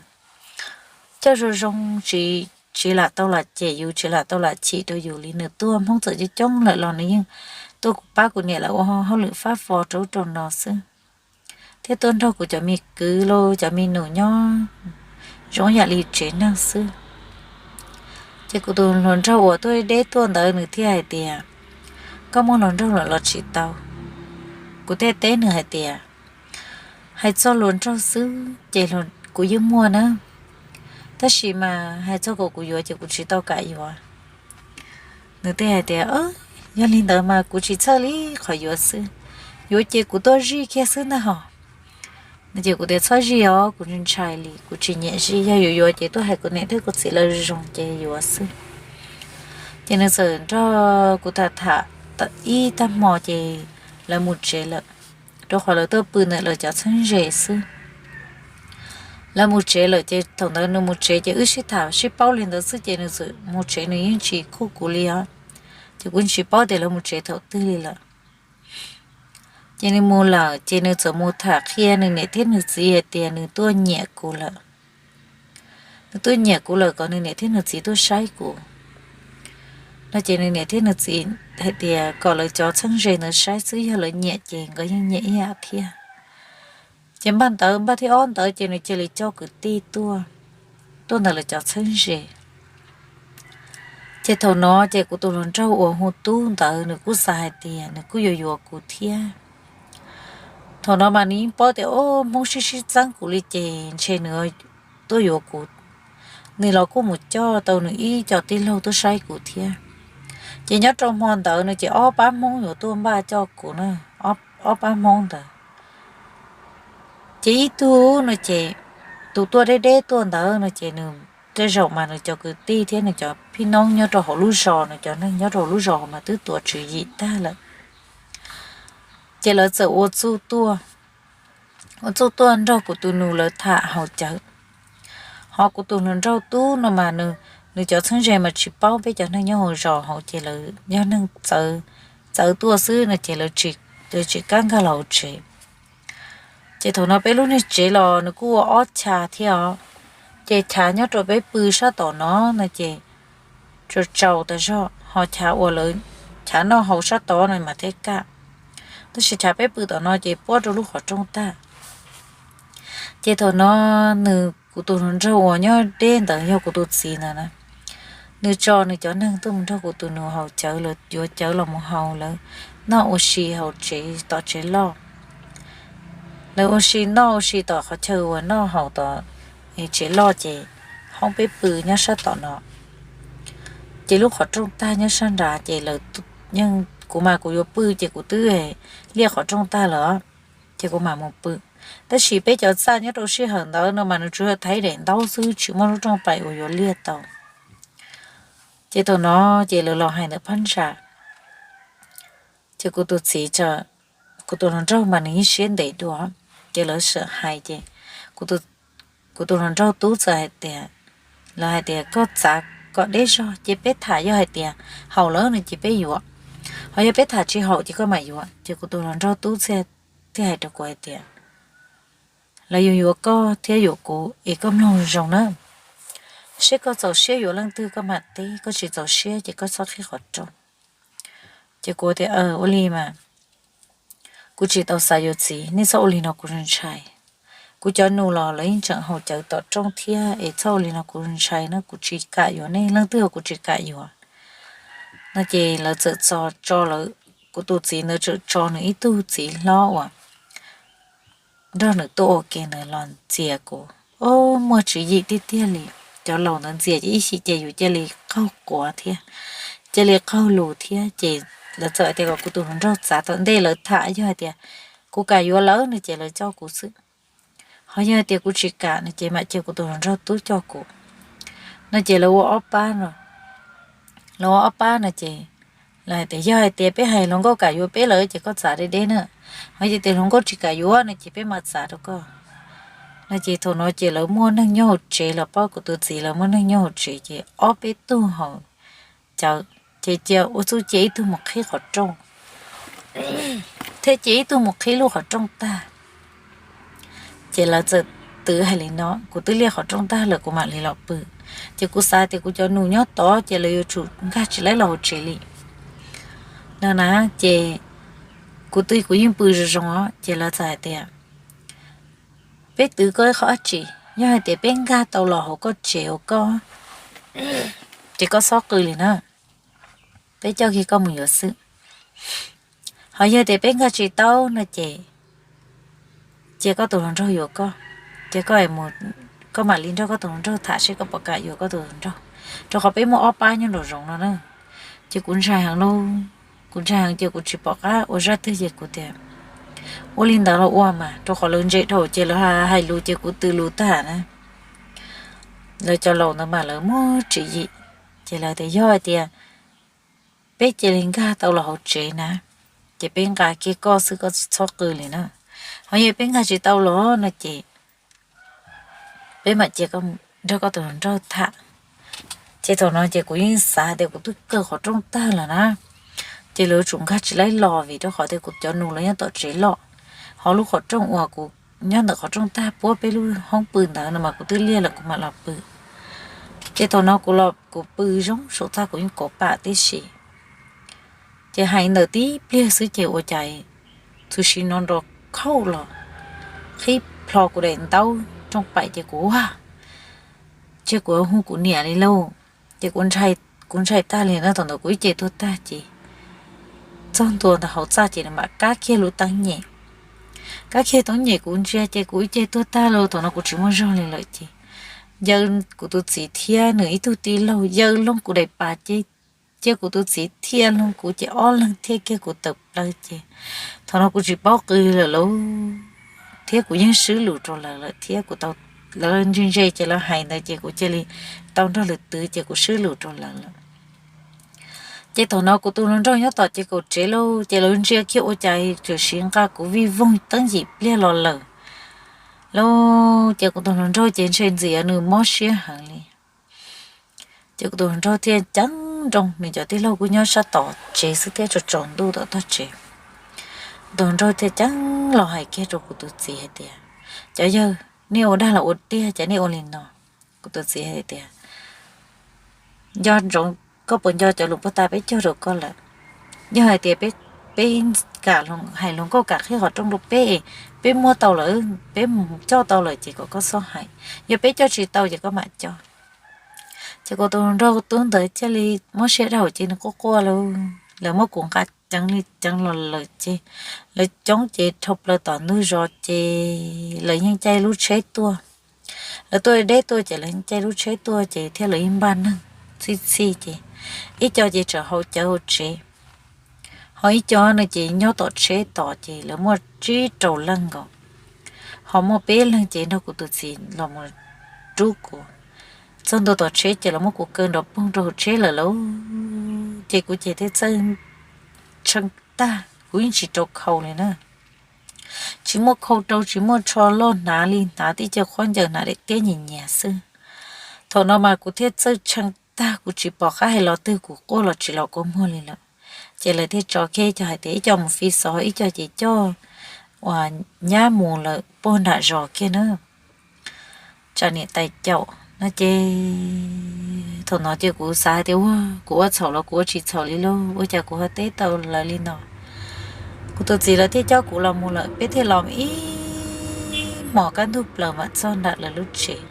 coj zoo zoo, tsis, tsis lam tau lam cem yus, tsis lam tau lam chim rau yus li. Nws tuaj Hmoob txawm coob coob lawm los nws yeej tuaj pab kuv niam lawv ua hauj lwm fab fo rau ub rau no xwb, thiab tuaj nrog kuv cov me kwv los cov me nus nyob zoo yam li tsev neeg xwb. Ces kuv tus hluas nraug uas tuaj deb tuaj ntawd nws thiaj hais tias, koj muaj hluas nraug lawm los tsis tau? Kuv thiaj teb nws hais tias, hais txog hluas nraug xwb ces kuv yeej muaj na, tab sis mas hais txog kom kuv yuav ces kuv tsis tau kam yuav. Nws thiaj hais tias, yog li ntawd mas kuv tsis txhawj li, qhov yuav xwb, yuav ces kuv tuaj zij kiag xwb ntag hos. Ces kuv tias, txhob zij os, kuv ntshai li, kuv tsis nyiam zij, yog yuav yuav ces tuaj hais kuv niam thiab kuv txiv lawv zoo ces yuav xwb. Ces nws txawm nrog kuv tham tham ib tag hmo ces lawv mus tsev lawm, rau qhov lawv tuaj pw ntawm lawv cov txheeb ze xwb. Lawv mus tsev lawm ces thaum ntawd nws mus tsev ces wb sib tham sib paub li ntawd xwb ces nws txawm mus tsev, nws yeej tsis khuj kuv li os. Ces kuv tsis paub tias lawv mus tsev thaum twg li lawm. Ces nws mus lawm ces nws txawm mus tham qhia nws niam thiab nws txiv hais tias nws tuaj nyiam kuv lawm. Nws tuaj nyiam kuv lawm kom nws niam thiab nws txiv tuaj saib kuv no. Ces nws niam thiab nws txiv hais tias kom lawv cov txheeb ze ntawd saib xwb, yog lawv nyiam ces nkawd yeej nyiam ib yam thiab. Ces npaj ntawd npaj thib ob ntawd ces nws cia li coj kwv tij tuaj, tuaj ntawm lawv cov txheeb ze. Ces thaum no ces kuv tus hluas nraug uas hu Tub ntawd nws kuj xav hais tias nws kuj yuav yuav kuv thiab. Thaum no mas nws yeej paub tias, o, Hmoob sib sib txeeb kuv li ces ntshe nws tuaj yuav kuv. Nws los kuj mus coj tau nws ib co tij laug tuaj saib kuv thiab. Ces nyob rau hmo ntawd no ces ob pab Hmoob yuav tuaj npaj coj kuv na, ob pab Hmoob ntawd. Ces ib tug no ces tus tuaj deb deb tuaj ntawd no ces nws, tej zaum mas nws cov kwv tij thiab nws cov phij noob nyob rau hauv lub zos, nws cov neeg nyob rau hauv lub zos mas twb tuav tswv yim tag lawm. Ces lawv txawm ua txuj tuaj, ua txuj tuaj nrog kuv tus nus lawv tham haus cawv. Ho kuv tus hluas nraug Tub no mas nws cov txheeb ze mas tsis paub peb cov neeg nyob hauv zos hauv ces lawv yog neeg txawv tuaj xwb no ces lawv tsis kam nkag los hauv tsev. Ces thaum no peb lub niag tsev los nws kuj ua ob chav thiab os. Ces chav nyob rau peb pw sab tom no no ces tsaus tsaus tas zog, ho chav uas lawv, chav noj haus sab tod no mas thiaj kaj. Tab sis chav peb pw tom no ces puab rau lub qhov rooj tag. Ces thaum no nws, kuv tus hluas nraug uas nyob deb ntawd yog kuv tus txiv ntawd na, nws tso nws cov neeg tuaj mus nrog kuv tus nus haus cawv, lawv yuav cawv los mus haus, lawv noj ua si hauv tsev tom tsev loj. Lawv ua si noj ua si tom qhov chaw uas noj haus tom tsev loj ces hoob peb pw nyob sab tom no. Ces lub qhov rooj tag nyob sab nrad ces lawv, yeej kuv mas kuv yuav pw ces kuv twb liaj qhov rooj tag lawm, ces kuv mam mus pw. Tab sis peb cov txaj nyob rau sij hawm ntawd no mas nws tsuas yog thaiv daim ntaub xwb, tsis muaj lub rooj plaim uas yuav liaj tau. Ces thaum no ces lawv los hais ntawm phab ntsa, ces kuv tus txiv, kuv tus hluas nraug mas nws yeej siab ntev dua, ces lawv sawm hais ces kuv tus hluas nraug Tub txawm hais tias, lawv hais tias koj txav kom deb zog ces peb tham, yog hais tias haum lawm no ces peb yuav, ho yog peb tham tsis haum ces koj mam yuav. Ces kuv tus hluas nraug Tub thiaj hais rau kuv hais tias, lawv yuav yuav koj thiab yuav kuv es koj mloog zoo na, seb koj txaus siab yuav leej twg koj mam teb, koj tsis txaus siab ces koj txhob qhib qhov rooj. Ces kuv tias, ua li mas kuv tsis tau xav yuav txiv, nej txhob ua li no kuv ntshai. Kuv cov nus los lawv yeej tseem haus cawv tom rooj thiab es txhob ua li no kuv ntshai na, kuv tsis kam yuav nej leej twg, kuv tsis kam yuav no. Ces lawv txawm tso, tso lawv kuv tus txiv ntawd tseem tso nws ib tug txiv hlob uas nrog nws tuaj ua ke ntawd los ntxias kuv. O, muaj tswv yim tiag tiag li. Cov laus ntawd ntxias ces ib chim ces yus cia li qaug quav thiab, cia li qaug lus thiab. Ces lawv txawm hais tias kom kuv tus hluas nraug txav tom ntej lawv tham, yog hais tias kuv kam yuav lawv no ces lawv coj kuv xwb. Ho yog hais tias kuv tsis kam no ces mam cia kuv tus hluas nraug tub coj kuv no ces lawv ua ob pab no. Lawv ua ob pab no ces lawv hais tias yog hais tias peb hais hluas nkauj kam yuav peb lawm ces koj txav deb deb na, ho yog tias hluas nkauj tsis kam yuav no ces peb mam txav rau koj no. Ces thaum no ces lawv muaj neeg nyob hauv tsev los, pab kuv tus txiv lawv muaj neeg nyob hauv tsev ces ob peb tug hauv cawv ces cia ua txuj cia ib tug mus qhib qhov rooj thiab cia ib tug mus qhib lub qhov rooj tag. Ces lawv txawm twv hais li no, kuv twb liaj qhov rooj tag lawm kuv mam li los pw. Ces kuv xav tias kuv cov nus nyob tod ces lawv yuav tsum nkag tsis laib los hauv tsev li no na. Ces kuv twb kuv yeej pw zoo zoo os, ces lawv txawm hais tias peb twv koj ib qho dab tsi, yog hais tias peb nkag tau los hauv koj tsev hauv koj ces koj txhob qw li na, peb coj kiag koj mus yuav xwb. Ho yog tias peb nkag tsis tau no ces cia koj tus hluas nraug yuav koj, ces koj mam li nrog koj tus hluas nraug tham seb koj puas kam yuav koj tus hluas nraug, rau qhov peb muaj ob pab nyob nraum zoov no na. Ces kuv ntshai heev lauj, kuv ntshai heev ces kuv tsis pom qab ua zaj twg ces kuv tias ua li ntawd los ua mas, rau qhov lawv ntse dhau ces lawv hais lus ces kuv tw lus tag na. Lawv cov laus ntawd mas lawv muaj tswv yim, ces lawv tias yog hais tias peb cia li nkag tau los hauv tsev na, ces peb nqa kiag koj xwb, koj txhob qw li na. Ho yog peb nkag tsis tau los no ces peb mam cia nrog koj tus hluas nraug tham. Ces thaum no ces kuv yeej xav tias kuv twb kaw qhov rooj tag lawm na, ces lawv yuav tsum nkag tsis laib los vim rau qhov tias kuv cov nus lawv nyob tom tsev loj, ho lub qhov rooj uas kuv nyob ntawm qhov rooj tag puab peb lub hoob pw ntawd no mas kuv twb liaj lawm kuv mam los pw. Ces thaum no kuv los kuv pw zoo saum txaj kuv yeej kauv pam tib si. Ces hais ntawm tib pliag xwb ces ua cas txhua si no nrov khauj los, qhib plho kuv daim ntaub rooj paim ces kuv ua, ces kuv hu kuv niam li lauj. Ces kuv ntshai tag li na, thaum ntawd kuv ib ce tuag tag ces txog ntua ntawm hauv txaj ces nws mam kab kiag lub teeb nyem. Kab kiag teeb nyem kuv ntsia ces kuv ib ce tuag tag lauj, thaum no kuv tsis muaj zog li lawm ces yawg kuv tus txiv thiab nws ib tug tij laug yawg loog kuv daim pam ces cia kuv tus txiv thiaj loog kuv ces ob leeg thiaj kiag kuv tawm plaws ces thaum no kuv tsis paub qw lawm lauj, thiab kuv yeej swb lus rau lawv lawm thiab kuv tau, lawv ntse ntse ces lawv hais ntawd ces kuv cia li tau nrog lawv twv ces kuv swb lus rau lawv lawm. Ces thaum no kuv tus hluas nraug nyob tom ces kaum tsev lauj, ces lawv ntsia kiag ua cas txawm siv nqa kuv vij voog teeb yim pliag los lawm lauj. Ces kuv tus hluas nraug ces ntshe ntxim yog nws mob siab heev li. Ces kuv tus hluas nraug thiaj ceeb nrooj, nws cov tij laug kuj nyob sab tom tsev xwb thiab tsaus ntuj tom tog tsev. Kuv tus hluas nraug thiaj ceeb los hais kiag rau kuv tus txiv hais tias, cov yawg, nej ua dag los ua tiag cas nej ua li no? Kuv tus txiv hais tias, nco ntsoov, koj puas nco cov lus puag ta peb cog rau koj lawm? Yog hais tias peb, peb kam hais hluas nkauj kam qhib qhov rooj rau peb, peb muab tau lawm, peb mus coj tau lawm ces kom koj txhob hais, yog peb coj tsis tau ces koj mam coj. Ces kuv tus hluas nraug tub ntawd thiaj li mob siab dhau ces nws quaj quaj lauj, lawv muab kuv nqa ceev li ceev los lawm ces lawv coob ces dhau plaws tom ntug zos ces lawv yeej caij lub tsheb tuaj. Lawv tuaj deb tuaj ces lawv yeej caij lub tsheb tuaj ces thiab lawv yeej npaj neeg txhij txhij ces ib co ces tseem haus cawv hauv tsev, ho ib co no ces nyob tom tsheb tod ces lawv muaj tsib rau leej nkaus, ho muaj peb leeg ces nrog kuv tus txiv los mus rub kuv. Txog ntua tom tsheb ces lawv muab kuv kaw nrov poog rau hauv tsheb lawm lauj. Ces kuv ces thiaj txawj tshee tag, kuv yeej tsis rau khau li na. Tsis muaj khau rau, tsis muaj tsho loj hnav li, hnav tib co khaub ncaws hnav daim tiab nyias nyias xwb. Thaum no mas kuv thiaj txawj tshee tag, kuv tsis pom qab hais lo twg, kuv quaj los tsis los kua muag li lawm. Ces lawv thiaj tso kiag ib co hais tias ib co mus fi xov, ib co ces coj uas nyab mus lawm puag nram zos kiag na, tsam niam tais caum no ces thaum no ces kuv xav hais tias ua kuv ua txhaum los kuv ua tsis txhaum li lauj, ua cas kuv ho teb tau lawv li no. Kuv tus txiv lawv thiaj coj kuv los mus lawm, peb thiaj los ib hmos kaj ntug plaws mam txog nram lawv lub tsev.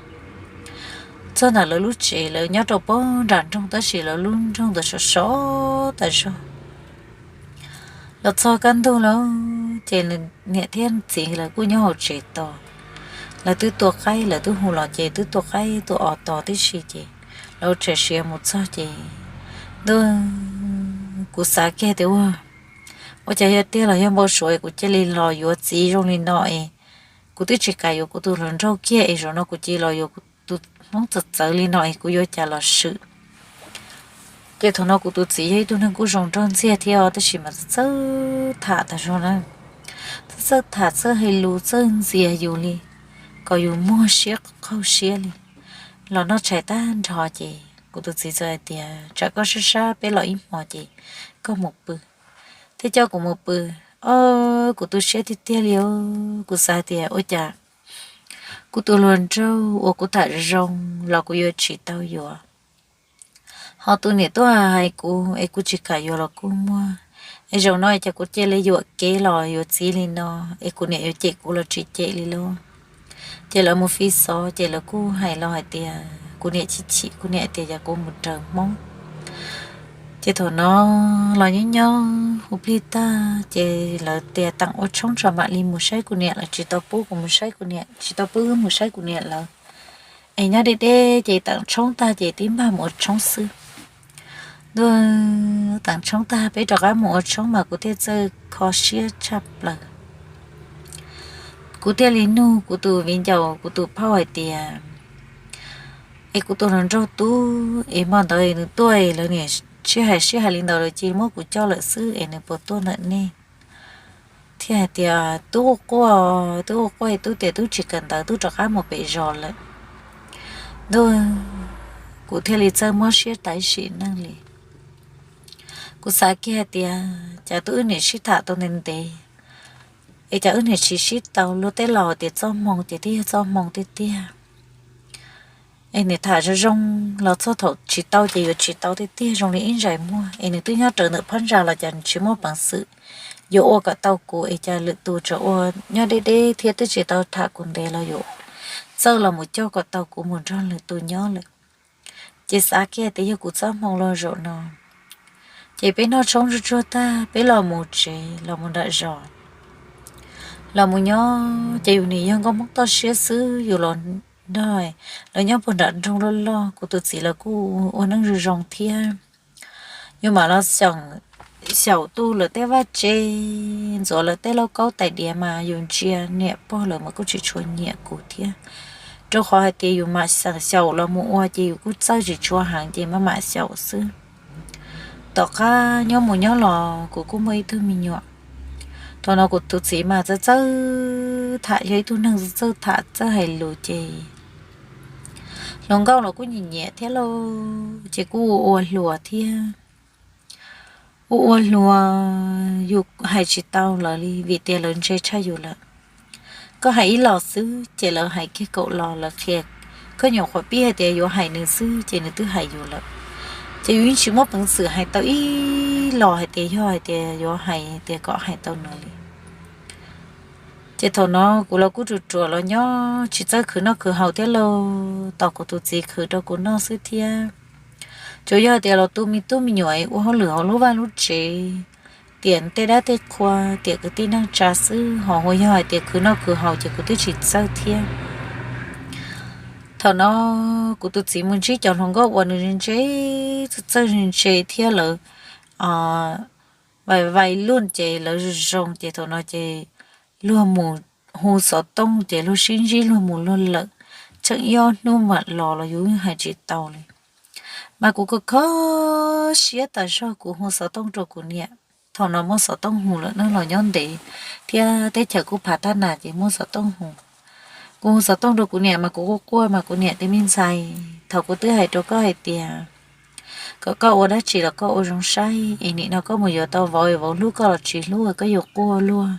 Txog nram lawv lub tsev, lawv nyob rau puag nram nroog tab sis lawv lub nroog ntawd sov sov tas zog. Los txog kaj ntug lawm ces niam thiab txiv lawv kuj nyob hauv tsev tos. Lawv twb tua qaib, lawv twb hu los ces twb tua qaib tua os tos tib si ces lawv tseem siav mus txog ces ntuj, kuv xav kiag tias ua, ua cas yog tiag los yog npau suav es kuv cia li los yuav txiv zoo li no es kuv twb tsis kam yuav kuv tus hluas nraug kiag es zaum no kuv cia li los yuav kuv tus hmoob txawv txawv li no es kuv yuav cas los swm. Ces thaum no kuv tus txiv yog ib tug neeg kuj zoo nraug ntxiag thiab os, tab sis mas txawj tham tas zog na, txawj tham txawj hais lus txawj ntxias yus li, kom yus muag siab qaug siab li. Los noj tshais tag nrho ces kuv tus txiv txawm hais tias tsam koj sab sab peb los ib hmos ces koj mus pw, thiab coj kuv mus pw. O, kuv tu siab tiag tiag li os, kuv xav hais tias ua cas kuv tus hluas nraug uas kuv tham zoo los kuv yuav tsis tau yuav, ho tus niam tuaj hais kuv es kuv tsis kam yuav los kuj muaj, es zaum no es cas kuv cia li yuam kev los yuav txiv li no, es kuv niam yuav cem kuv los tsis cem li lauj. Ces lawv mus fi xov ces lawv kuj hais los hais tias kuv niam chim chim, kuv niam tias yog kuv mus raws hmoob. Ces thaum no los nyob nyob hu plig tag ces lawv tias teem ua tshoob tso mam li mus saib kuv niam, lawv tsis tau pub kuv mus saib kuv niam, tsis tau pub wb mus saib kuv niam lawv. Es nyob deb deb ces teem tshoob tag ces tib npaj mus ua tshoob xwb. Ntuj, teem tshoob tag peb rov qab mus ua tshoob mas kuv thiaj txawj kho siab tshaj plaws. Kuv thiaj li nug kuv tus viv ncaus kuv tus phauj hais tias, es kuv tus hluas nraug tub es hmo ntawd nws tuaj es lawv niam sib hais sib hais li ntawd lawv cia li muab kuv coj lawm xwb es nws puas tuaj ntawm nej? Thiaj hais tias tub quaj quaj, tub quaj quaj es tub tias tub tsis kawm ntawv, tub rov qab mus pem zos lawm. Ntuj, kuv thiaj li txawj mob siab tas sim neej li. Kuv xav kiag hais tias cas tub wb niam sib tham tau ntev ntev es cas wb niam tsis sib tau, luag tej laus tias txoj hmoo ces twb yog txoj hmoo tiag tiag. Es niam tham zoo zoo los txog thaum tsis tau ces yuav tsis tau tiag tiag zoo li ib ntsais muag. Es nws twb nyob raws ntawm phab ntsa los cas nws tsis muaj peev xwm yuav ua kom tau kuv, es cas lwm tus tseem ua nyob deb deb thiab twb tsis tau tham kuv ntev los yuav txawj los mus coj kom tau kuv mus nrog lwm tus nyob lawm. Ces xav kiag tias yog kuv txoj hmoo los zaum no. Ces peb noj tshoob tsuag tsuag tag peb los mus tsev los mus nram zos. Los mus nyob ces yus nim yog nkauj hmoob toj siab xwb, yus los nrog lawv nyob puag nram nroog loj loj, kuv tus txiv lawv kuj ua neej zoo zoo thiab. Yus mam los xyaum tu lawv tej vaj tse, ntxuav lawv tej lauj kaub tais diav mas yus ntsia niam pog lawv mas kuj tsis tshua nyiam kuv thiab, rau qhov hais tias yus mam xyaum los mus ua ces yus kuj txawj tsis tshua heev ces maj mam xyaum xwb. Tom qab nyob mus nyob los kuv kuj muaj ib tug me nyuam. Thaum no kuv tus txiv mas txawj txawj tham, yog ib tug neeg txawj txawj tham txawj hais lus ces hluas nkauj los kuj nyiam nyiam thiab lauj, ces kuj ua ua hluas thiab. Ua ua hluas yus hais tsis tau lawv li vim tias lawv ntse tshaj yus lawm. Koj hais ib los xwb ces lawv hais kiag kaum los, lawv qhia koj nyuam qhuav pib hais tias yuav hais nws xwb ces nws twb hais yus lawm. Ces yus yeej tsis muaj peev xwm hais tau ib los hais tias yog hais tias yuav hais tias kom hais tau nws li. Ces thaum no kuv los kuj ruam ruam los nyob tsis txawj khwv noj khwv haus thiab lauj, tos kuv tus txiv khwv rau kuv noj xwb thiab. Tsuas yog tias los tu me tub me nyuam ua hauj lwm hauv lub vaj lub tsev, tiam tej dab tej qhua, tiam kwv tij neej tsa xwb, ho ua yog hais tias khwv noj khwv haus ces kuv twb tsis txawj thiab. Thaum no kuv tus txiv mus ntsib cov hluas nkauj uas nws ntse, txawj ntse thiab lawv vais vais luj ces lawv zoo zoo ces thaum no ces luag mus hu xov tooj ces luag sib ntsib luag mus luag lawm, tsheej ib ob hnub mam los los yus hais tsis tau li. Mas kuv kho kho siab tas zog, kuv hu xov tooj rau kuv niam. Thaum no muaj xov tooj hu lawm na, los nyob ntev thiab teb chaws kuj phav thab nas ces muaj xov tooj hu. Kuv hu xov tooj rau kuv niam mas kuv quaj quaj mas kuv niam tias me ntxhais, thaum kuv twb hais rau koj hais tias kom koj ua dab tsi los koj ua zoo saib es nim no koj mus yuav tau vauv es vauv hlub koj los tsis hlub koj yuav quaj luaj.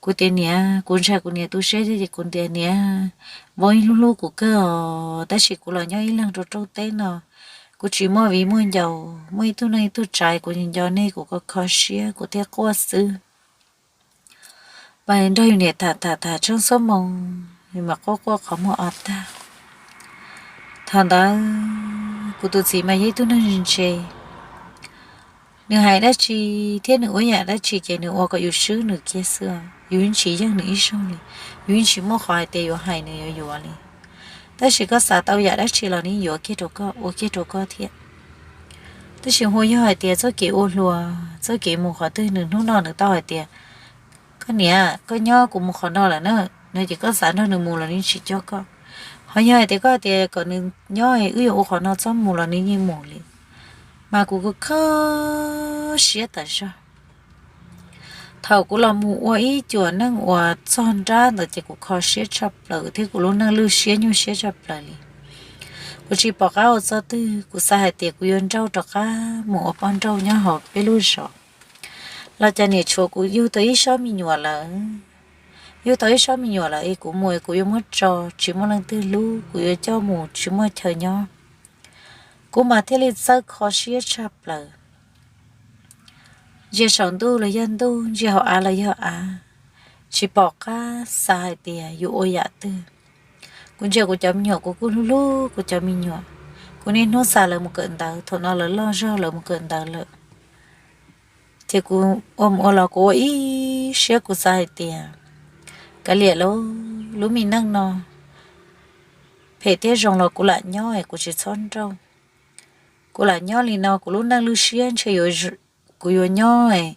Kuv tias niam, kuv ntshai kuv niam tu siab thiab ces kuv tias niam, vauv yeej hlub hlub kuv kawg os, tab sis kuv los nyob ib leeg rau rooj teb no, kuv tsis muaj viv muaj ncaus, muaj ib tug neej ib tug tsa kuv nco nej kuv kho kho siab kuv thiaj quaj xwb. Mas nrog yus niam tham tham tham tsheej xuab moos, yus mas quaj quaj qhov muag o tag. Thaum ntawd kuv tus txiv mas yog ib tug neeg ntse, Nws hais dab tsi thiab nws ua yam dab tsi ces nws ua kom yus swb nws kiag xwb, yus yeej tsis yeej nws ib zaug li, yus yeej tsis muaj qhov hais tias yuav hais nws yuav yuav li. Tab sis koj xav tau yam dab tsi los nws yuav kiag rau koj, ua kiag rau koj thiab. Tab sis hu yog hais tias txoj kev ua hluas, txoj kev mus qhov twg nws hnub no nws tau hais tias, koj niam, koj nyob, kuv mus qhov no lawm na, no ces koj xav nrog nws mus los nws tsis coj koj. Ho yog hais tias koj hais tias kom nws nyob wb yuav ua qhov no txhob mus los nws yeej mus li. Mas kuv kho siab tas zog. Thaum kuv los mus ua ib cuam neej uas txog nrab ntawd ces kuv kho siab tshaj plaws thiab kuv lub neej lwj siab nyuaj siab tshaj plaws li. Kuv tsis pom qab ua txoj twg, kuv xav hais tias kuv yuav nrauj rov qab mus ua poj nrauj nyob hauv peb lub zos. Los cas niam tshuav kuv yug tau ib sob me nyuam lawm. Yug tau ib sob me nyuam lawm es kuv mus kuv yuav muab tso, tsis muaj leej twg hlub, kuv yuav coj mus tsis muaj chaw nyob. Kuv mas thiaj li txawj kho siab tshaj plaws. Ntsia saum ntuj los yog ntuj, ntsia hauv av los yog av, tsis pom qab xav hais tias yuav ua yam twg. Kuv ntsia kuv cov me nyuam, kuv kuj hlub hlub kuv cov me nyuam. Kuv niaj hnub xav lawv mus kawm ntawv, thaum no lawv loj zog lawv mus kawm ntawv lawm. Ces kuv ua mus ua los kuv ua ib siab kuv xav hais tias, kav liam lauj, lub me neej no phem thiab zoo los kuv lam nyob es kuv tsis txhob nrauj. Kuv lam nyob li no kuv lub neej lwj siab ntshe kuv yuav nyob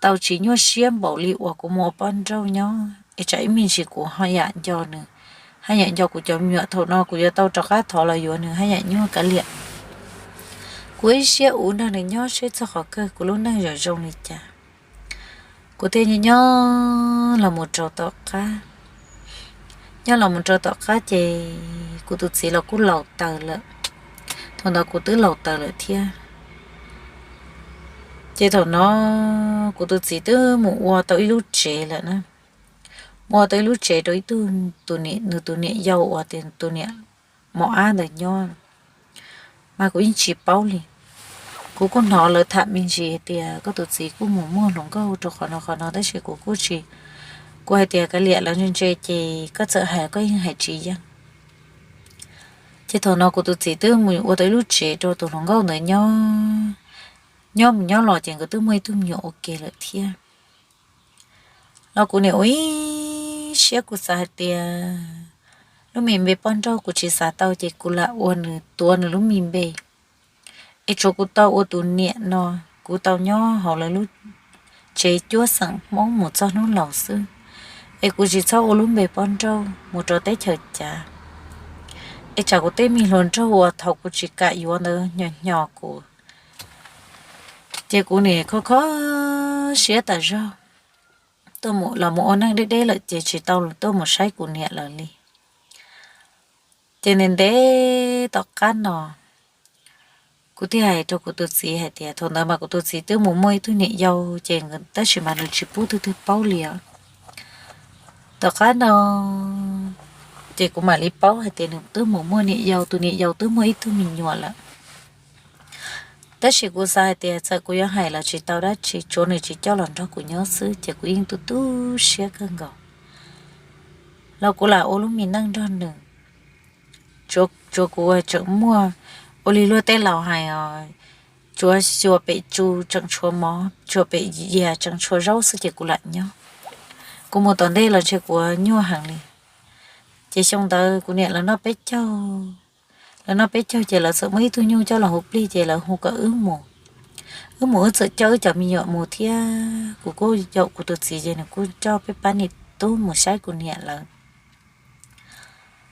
tau tsis nyuaj siab npaum li uas kuv mus ua poj nrauj nyob es tsam ib me ntsis kuv ho yam nco nws, haj yam nco kuv cov me nyuam, thaum no kuv yuav tau rov qab thov los yuav nws haj yam nyuaj kav liam. Kuv ib siab uv nrog nws nyob seb txog qhov kawg kuv lub neej yuav zoo li cas. Kuv thiaj nyob los mus rau tom qab, nyob los mus rau tom qab ces kuv tus txiv los kuj laus taws lawm. Thaum ntawd kuv twb laus taws lawm thiab. Ces thaum no kuv tus txiv twb mus ua tau ib lub tsev lawm na, mus ua tau ib lub tsev rau ib tug, nws tus niam yau uas tias tus niam mos ab ntawd nyob. Mas kuv yeej tsis paub li. Kuv kuj hnov lawv tham me ntsis hais tias koj tus txiv kuj mus muaj hluas nkauj rau qhov no qhov no tab sis kuv kuj tsis, kuv hais tias kav liam lawv ntse ntse ces koj txawm hais koj yeej hais tsis yeej. Ces thaum no kuv tus txiv twb mus ua tau ib lub tsev rau tus hluas nkauj ntawd nyob, nyob mus nyob los ces nkawd twb muaj ib tug me nyuam ua ke lawm thiab. Los kuv niam ua ib siab kuv xav hais tias lub me npe poj nrauj kuv tsis xav tau ces kuv lam ua nws tuav nws lub me npe. Es tsuav kuv tau ua tus niam no, kuv tau nyob hauv lawv lub tsev cuab xeem Hmoob mus txog hnub laus xwb. Es kuv tsis txhob ua lub npe poj nrauj mus rau teb chaws cav. Es tsam kuv tej me hluas nraug uas thaum kuv tsis kam yuav ntawd hnyo hnyo kuv. Ces kuv nim kho kho siab tas zog, tuaj mus los mus ua neej deb deb lawm ces tsis tau tuaj mus saib kuv niam lawm li. Ces ntev ntev tom qab no kuv thiaj hais rau kuv tus txiv hais tias, thaum ntawd mas kuv tus txiv twb mus muaj ib tug niam yau ces tab sis mas nws tsis pub leej twg paub li os. Tom qab no ces kuv mam li paub hais tias nws twb mus muaj niam yau, tus niam yau twb muaj ib tug me nyuam lawm. Tab sis kuv xav hais tias txawm kuv yuav hais los tsis tau dab tsi, tsuav nws tsis coj los nrog kuv nyob xwb ces kuv yeej tu tu siab kawg nkaus. Los kuv lam ua lub me neej nrog nws. Tsuav kuv tseem muaj, ua li luag tej laus hais os, tsuav xyuas pem tsu tseem tshuav mov, xyuas pem yias tseem tshuav zaub xwb ces kuv lam nyob. Kuv mus tom ntej los ntshe kuv nyuaj heev li. Ces xyoo ntawd kuv niam lawv noj peb caug, lawv noj peb caug ces lawv txawm muaj ib tug nyuj coj los hu plig ces lawv hu kom wb mus. Wb mus wb txawm coj wb cov me nyuam mus thiab kuv kuj yaum kuv tus txiv ces nws kuj coj peb pab niam tub mus saib kuv niam lawv.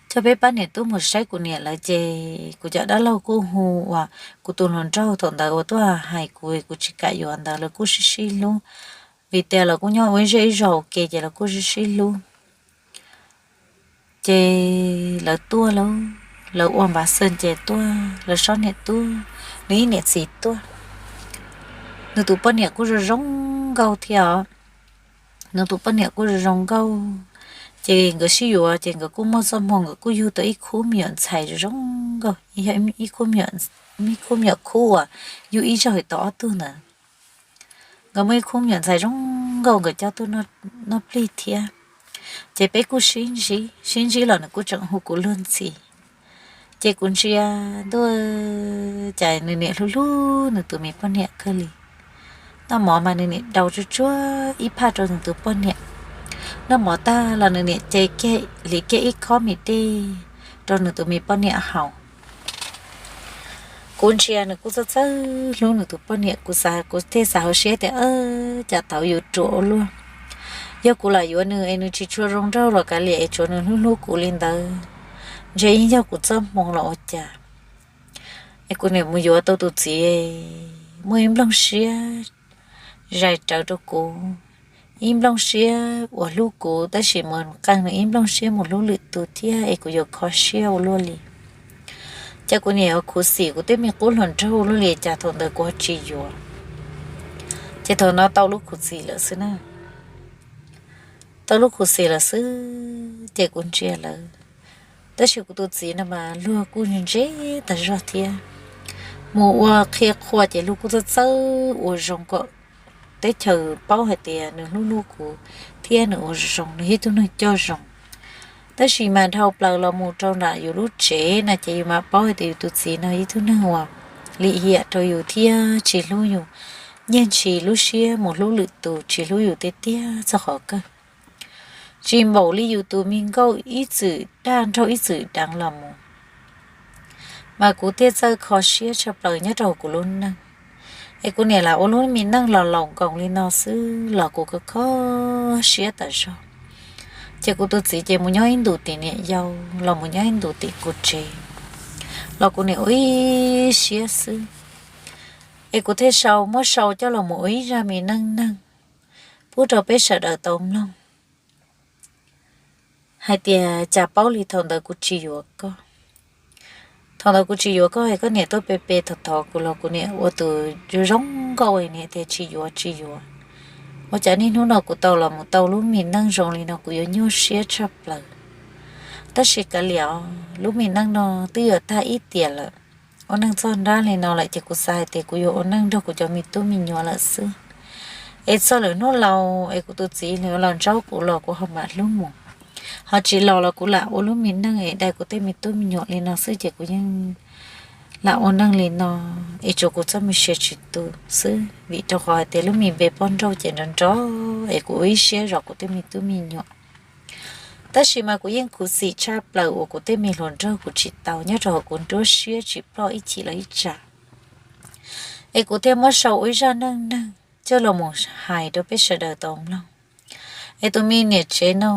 Coj peb pab niam tub mus saib kuv niam lawv ces kuv cov dab laug kuj hu uas kuv tus hluas nraug thaum ntawd uas tuaj hais kuv kuv tsis kam yuav ntawd lawv kuj sib sib hlub. Vim tias lawv kuj nyob ua ib zej ib zos ua ke ces lawv kuj sib sib hlub. Ces lawv tuaj lauj, lawv ua npav xwm ces tuaj, lawv sob niam tub, nws ib niam txiv tuaj. Nws tus poj niam kuj zoo zoo nkauj thiab os. Nws tus poj niam kuj zoo zoo nkauj. Ces nkawd sib yuav ces nkawd kuj muaj txoj hmoo nkawd kuj yug tau ib khub me nyuam ntxhais zoo zoo nkauj, ib khub me nyuam khub uas yug ib zaug tau ob tug ntawd. Nkawd muaj ib khub me nyuam ntxhais zoo nkauj nkawd coj tuaj noj plig thiab. Ces peb kuj sib ntsib, sib ntsib los nws kuj tseem hu kuv luag ntxhi. Ces kuv ntsia ntuj, cas nws niam hlub hlub nws tus me poj niam kawg li. Noj mov mas nws niam daus tsuag tsuag ib phaj rau nws tus poj niam. Noj mov tag los nws niam ce kiag, hliv kiag ib khob me dej rau nws tus me poj niam haus. Kuv ntsia nws kuj txawj txawj hlub nws tus poj niam, kuv xav, kuv thiaj xav hauv siab tias, Cas tau yus ruam ua luaj. Yog kuv lam yuav nws es nws tsis tshua zoo nraug los kav liam es tsuav nws hlub hlub kuv li ntawd, ntshe yeej yog kuv txoj hmoo los ua cas. Es kuv niam mus yuav tau tus txiv muaj ib nplooj siab zais rawv rau kuv, ib nplooj siab uas hlub kuv tab sis mus qee nws ib nplooj siab mus hlub lwm tus thiab es kuv yuav kho siab ua luaj li. Cas kuv niam yuav khuv xim kuv tej me qub hluas nraug ua luaj li, cas thaum ntawd kuv ho tsis yuav. Ces thaum no tau lub khuv xim lawm xwb na. Tau lub khuv xim lawm xwb ces kuv ntsia lawv. Tab sis kuv tus txiv no mas luag kuj ntse tas zog thiab. Mus ua qhia qhua ces luag kuj txawj txawj ua zoo kom teb chaws paub hais tias nws hlub hlub kuv thiab nws ua zoo, nws yog ib tug neeg coj zoo. Tab sis mas dhau plaws los mus rau nram yus lub tsev no ces yus mam paub hais tias yus tus txiv no yog ib tug neeg uas lim hiam rau yus thiab tsis hlub yus, nyiag ntshis lub siab mus hlub lwm tus, tsis hlub yus tiag tiag txog qhov kawg. Tsis npaum li yus tus me nkauj ib txwm daj nraug ib txwm deev los mus. Mas kuv thiaj txawj kho siab tshaj plaws nyob rau kuv lub neej. Es kuv niam lam ua lub me neej los laus nkoos li no xwb los kuv kho kho siab tas zog. Ces kuv tus txiv ces mus nyob ib ntus tim niam yau, los mus nyob ib ntus tim kuv tsev, los kuv niam ua ib siab xwb. Es kuv thiaj sau, muab sau coj los mus ua ib zaj me neej neeg pub rau peb sawv daws tau mloog hais tias cas paub li thaum ntawd kuv tsis yuav koj. Thaum ntawd kuv tsis yuav koj es koj niam tuaj pe pe thov thov kuv los kuv niam ua tus zoo nkauj niam tias tsis yuav tsis yuav. Ua cas niaj hnub no kuv tau los mus tau lub me neej zoo li no kuv yuav nyuaj siab tshaj plaws. Tab sis kav liam, lub me neej no twb yuav tag ib tiam lawm. Ua neej txog nrab li no lawm ces kuv xav hais tias kuv yuav ua neej nrog kuv cov me tub me nyuam lawm xwb. Es txog lawm hnub laus es kuv tus txiv nws los ntsaub kuv los kuv ho mam hlub mus, ho tsis los los kuv lam ua lub me neej es dai kuv tej me tub me nyuam li no xwb ces kuv yeej lam ua neej li no es tsuav kuv txoj me sia tsis tu xwb, vim rau qhov hais tias lub me npe poj nrauj ces nrov nrov es kuv ua ib siab zov kuv tej me tub me nyuam. Tab sis mas kuv yeej khuv xim tshaj plaws uas kuv tej me hluas nraug kuv tsis tau nyob rau hauv kuv nruab siab tsis ploj ib chim los ib tsam. Es kuv thiaj muab sau ua ib zaj neej neeg coj los mus hais rau peb sawv daws tau mloog. Es tus me niam tsev no,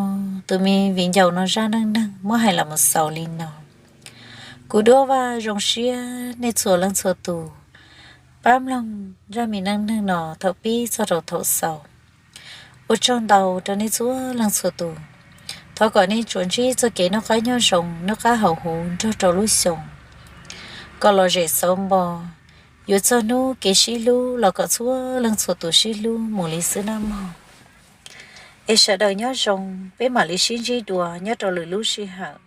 tus me viv ncaus no zaj neej neeg muab hais los mus xaus li no. Kuv Duab Vaj zoo siab nej txhua leej txhua tus pab mloog zaj me neej neeg no thaum pib txog rau thaum xaus. Ua tsaug ntau rau nej txhua leej txhua tus. Thov kom nej tsuas ntsib txoj kev noj qab nyob zoo, noj qab haus huv nrog rau lub xyoo kom lom zem xauv npo, yuav txog hnub kev sib hlub los kom txhua leej txhua tus sib hlub mus li xwb nawb mog. Es sawv daws nyob zoo, peb mam li sib ntsib dua nyob rau lwm lub sij hawm.